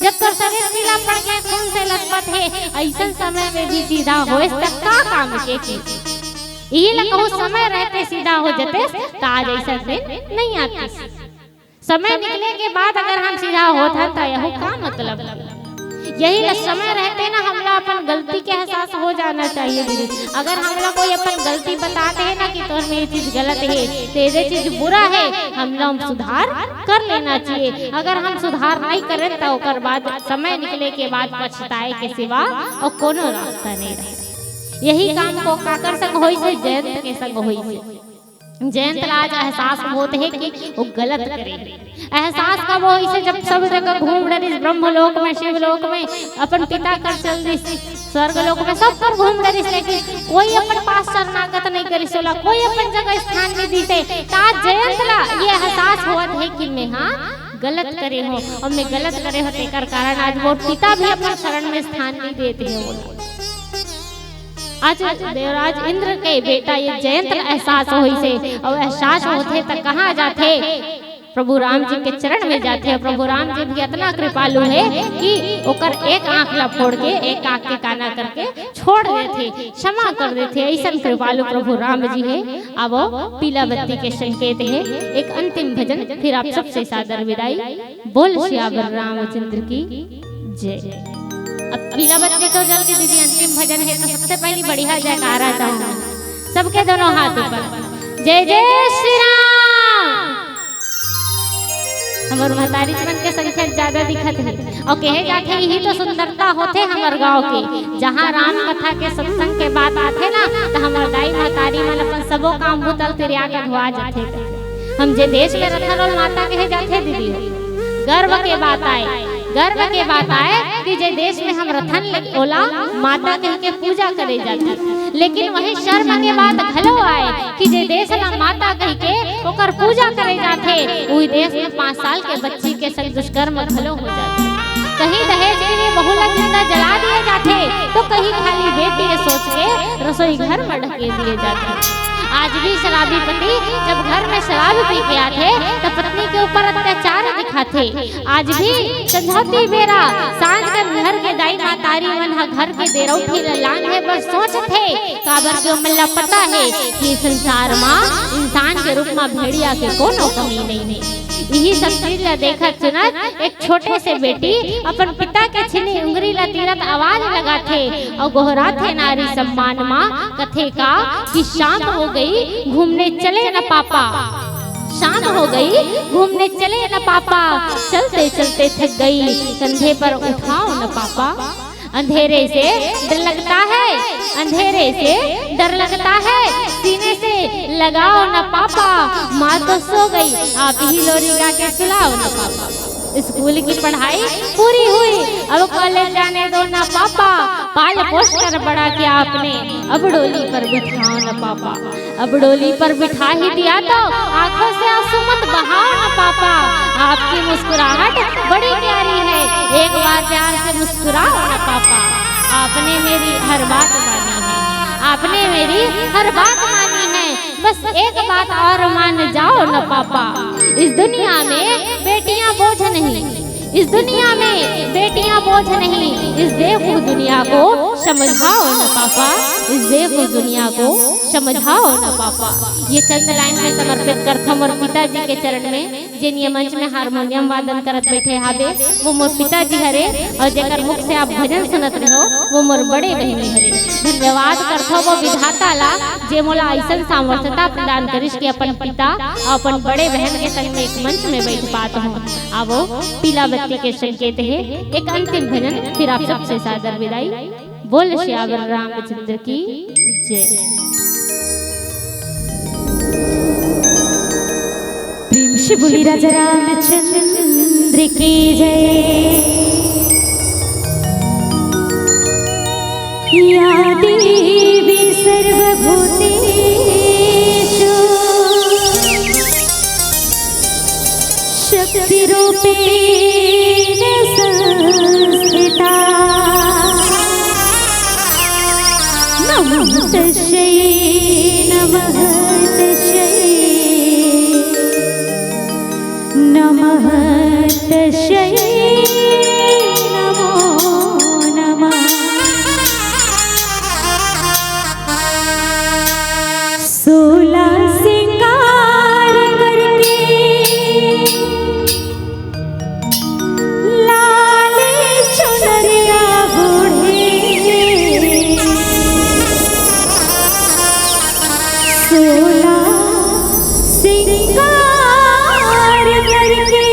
जब तोर शरीर पीला पड़ गया, खून से लथपथ हे, अइसन समय में भी सीधा होएस त का काम के की? इही ला कहूँ समय रहते सीधा हो जतेस त आज अइसन दिन नहीं आतिस। समय निकले के बाद अगर हम सीधा होत हन, त यहू का मतलब? यही ला समय रहते ना हमला अपन गलती के एहसास हो जाना चाहिए दीदी। अगर हमला कोई अपन गलती बताते है ना कि तोर में ये चीज गलत है, तेरे चीज बुरा है, हमला हम सुधार कर लेना चाहिए। अगर हम सुधार नहीं करें, त ओकर बाद समय निकले के बाद पछताए के सिवा अउ कोनो रास्ता नहीं रहे। यही काम को काकर संग होइस हे? जयंत के संग होइस हे। जयंत ला आज एहसास होत हे कि वो गलत करे। एहसास कब होइस हे? जब सब जगह घूम डरिस, ब्रह्मलोक में, शिवलोक में, अपन पिता कर चल दिस, स्वर्ग लोक में, सब कर घूम डरिस, लेकिन कोई अपन पास शरणागत नहीं करिस ओला, कोई अपन जगह स्थान नहीं दिस हे। त आज जयंत ला ये एहसास होत हे कि मैं, हाँ, गलत करे हो, और मैं गलत करे हो, तेकर कारण आज मोर पिता भी अपन शरण में स्थान नहीं देते हैं वो। आज देवराज इंद्र के बेटा ये जयंत ला एहसास होइस हे, अउ एहसास होथे त कहाँ जाथे? प्रभु राम जी के चरण में जाथे। प्रभु राम जी भी इतना कृपालु हे कि ओकर एक आंख ला फोड़ के एक आंख के काना करके छोड़ देथे, क्षमा कर देथे। अइसन कृपालु प्रभु राम जी हे। अब पीला बत्ती के संकेत हे। एक अंतिम भजन, फिर आप सबसे सादर विदाई। बोल सियावर रामचंद्र की जय। अब पीला बत्ती तो जल के दीदी अंतिम भजन हे, तो सबसे पहली बढ़िया जयकारा चाहूंगा, सबके दोनों हाथ ऊपर, जय जय श्री राम। हमर महतारी मन के संख्या ज्यादा दिखत हे, अउ कहे जाथे यही तो सुंदरता होथे हमर गांव के। जहां राम कथा के सत्संग के बात आथे ना, त हमर दाई महतारी मन अपन सबो काम बुतल तिरिया के धुआ जाथे। हम जे देश में रथन ओला माता कहे जाथे दीदी हो। गर्व के बात आए, गर्व के बात आए कि जे देश में हम रथन ओला माता कह के पूजा करे जाथे, लेकिन वही शर्म के बात घलो आए कि जे देश ला माता कह के ओकर पूजा करे जाथे, उही देश में पाँच साल के बच्ची के संग दुष्कर्म घलो हो जाथे। कहीं दहेज के लिए बहू ला जिंदा जला दिए जाथे, तो कहीं खाली बेटी के सोच के रसोई घर में ढकेल दिए जाथे। आज भी शराबी पति जब घर में शराब पी के आथे, तो पत्नी के ऊपर अत्याचार दिखाथे। आज भी संझौती बेरा सांझ के घर के दाई मातारी मन ह घर के देरौठी ल लांघे बर सोचथे, काबर के ओमन ला पता हे कि संसार म इंसान के रूप म भेड़िया के कोनो कमी नइ हे। इही सब चीज ला देखत सुनत एक छोटे से बेटी अपन पिता के छिनी उंगरी ला तीरत आवाज लगाथे अउ गोहराथे नारी सम्मान म, कथे का कि शाम हो गई, घूमने चले न पापा। शाम हो गई, घूमने चले न पापा, चलते चलते थक गई, कंधे पर उठाओ न पापा। अंधेरे से डर लगता है, अंधेरे से डर लगता है, सीने से लगाओ न पापा। माँ तो सो गई, आप ही लोरी गा के सुलाओ न पापा। स्कूल की पढ़ाई पूरी हुई, अब कॉलेज जाने दो ना पापा। पाल पोस कर बड़ा किया आपने, अब डोली पर बिठाओ ना पापा। अब डोली पर बिठा ही दिया तो आंखों से आंसू मत बहाओ ना पापा। आपकी मुस्कुराहट बड़ी प्यारी है, एक बार प्यार से मुस्कुराओ ना पापा। आपने मेरी हर बात मानी है, आपने मेरी हर बात मानी है। बस एक बात और मान जाओ ना पापा, इस दुनिया में बेटियां बोझ नहीं, इस दुनिया में बेटियां बोझ नहीं, इस बेवकूफ दुनिया को समझाओ ना पापा, इस बेवकूफ दुनिया को समझाओ ना पापा। ये चंद लाइन में समर्पित करथम मोर पिताजी के चरण में, जेन ये मंच में हारमोनियम वादन करत बैठे हावे, वो मोर पिताजी हरे, और जेकर मुख से आप भजन सुनत रहो, वो मोर बड़े बहिनी हरे। धन्यवाद करथव वो विधाता ला, जे मोला अइसन सामर्थ्यता प्रदान करिस कि अपन पिता अउ अपन बड़े बहन के संग में एक मंच में बैठ पात हूँ। आवो, पीला बत्ती के संकेत हे एक अंतिम भजन, फिर आप सबसे सादर विदाई। बोल सियावर रामचंद्र की जय। प्रेम से बोली राजा रामचंद्र की जय। या देवी सर्वभूतेषु शक्तिरूपेण संस्थिता। नमः तस्यै, नमः तस्यै, नमः तस्यै, नमो नमः। सोलह श्रृंगार करके लाल चुनरिया ओढ़े, सोलह श्रृंगार करके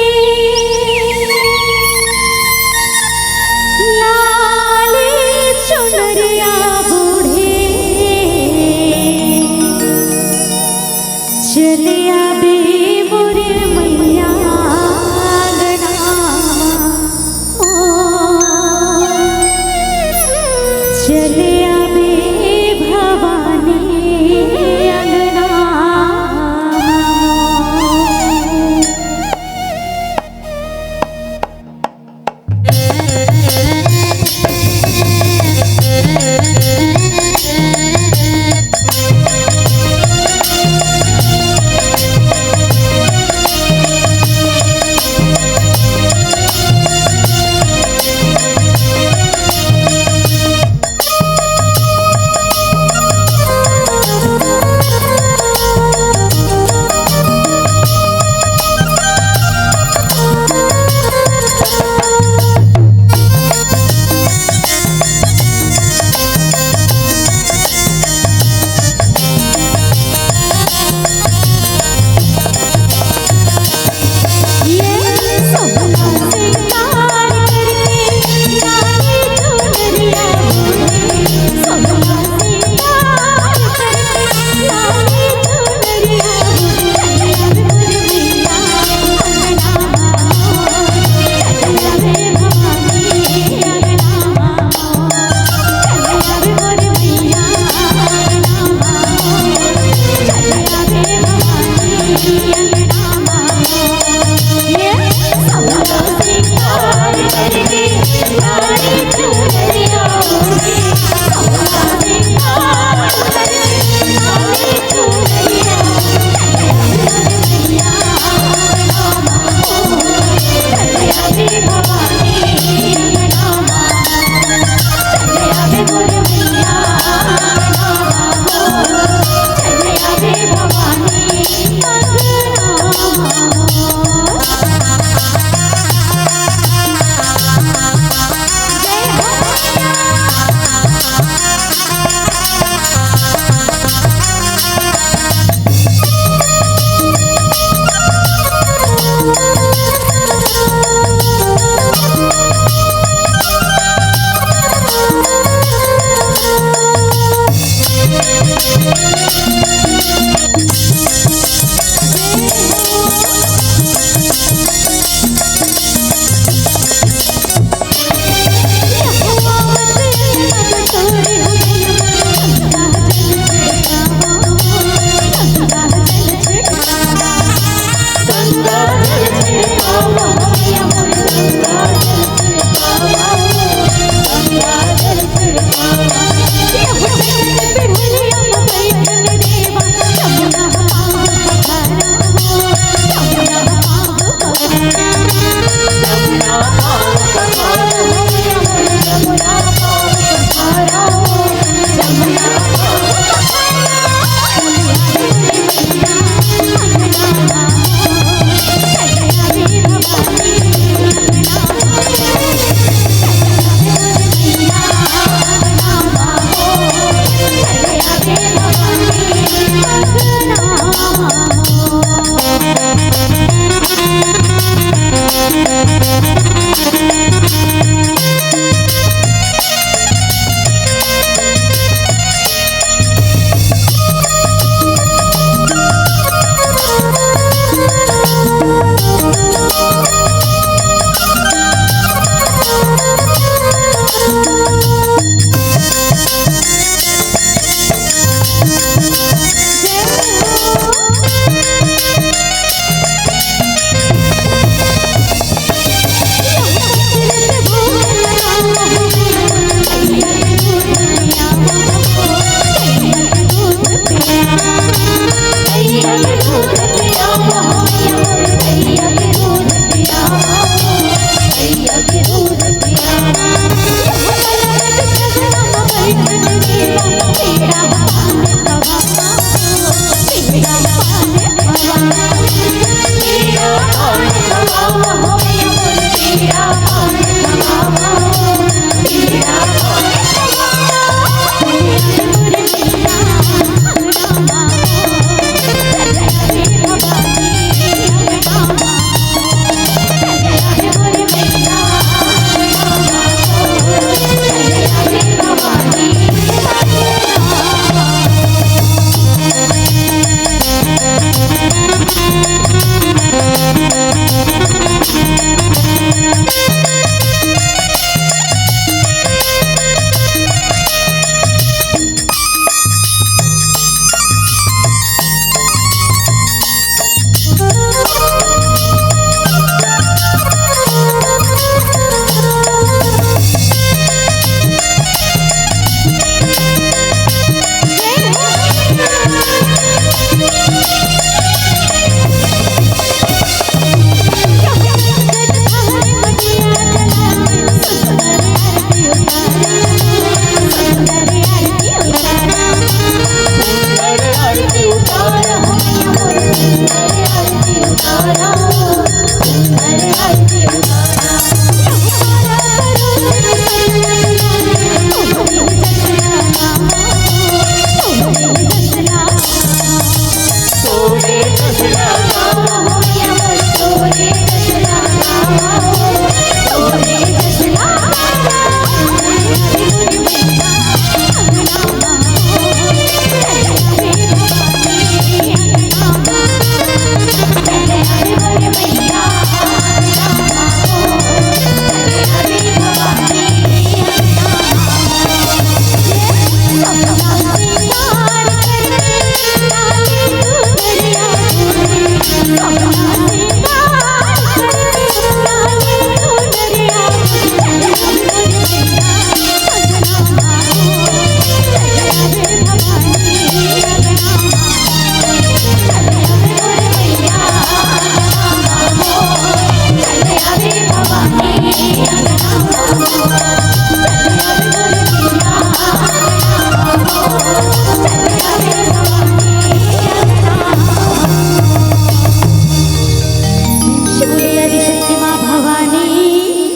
बोलिए आदिशक्ति माँ भवानी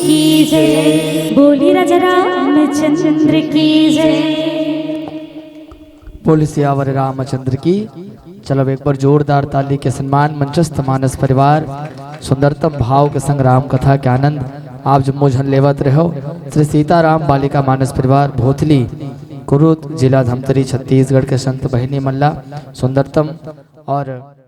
की जय। बोलिए राजा रामचंद्र की जय। बोल सियावर रामचंद्र की। चलो, एक बार जोरदार ताली के सम्मान मंचस्थ मानस परिवार, सुंदरतम भाव के संग राम कथा के आनंद आप जम्मो झन लेवत रहो। श्री सीताराम बालिका मानस परिवार भोथली, कुरुद, जिला धमतरी, छत्तीसगढ़ के संत बहिनी मन ला सुंदरतम और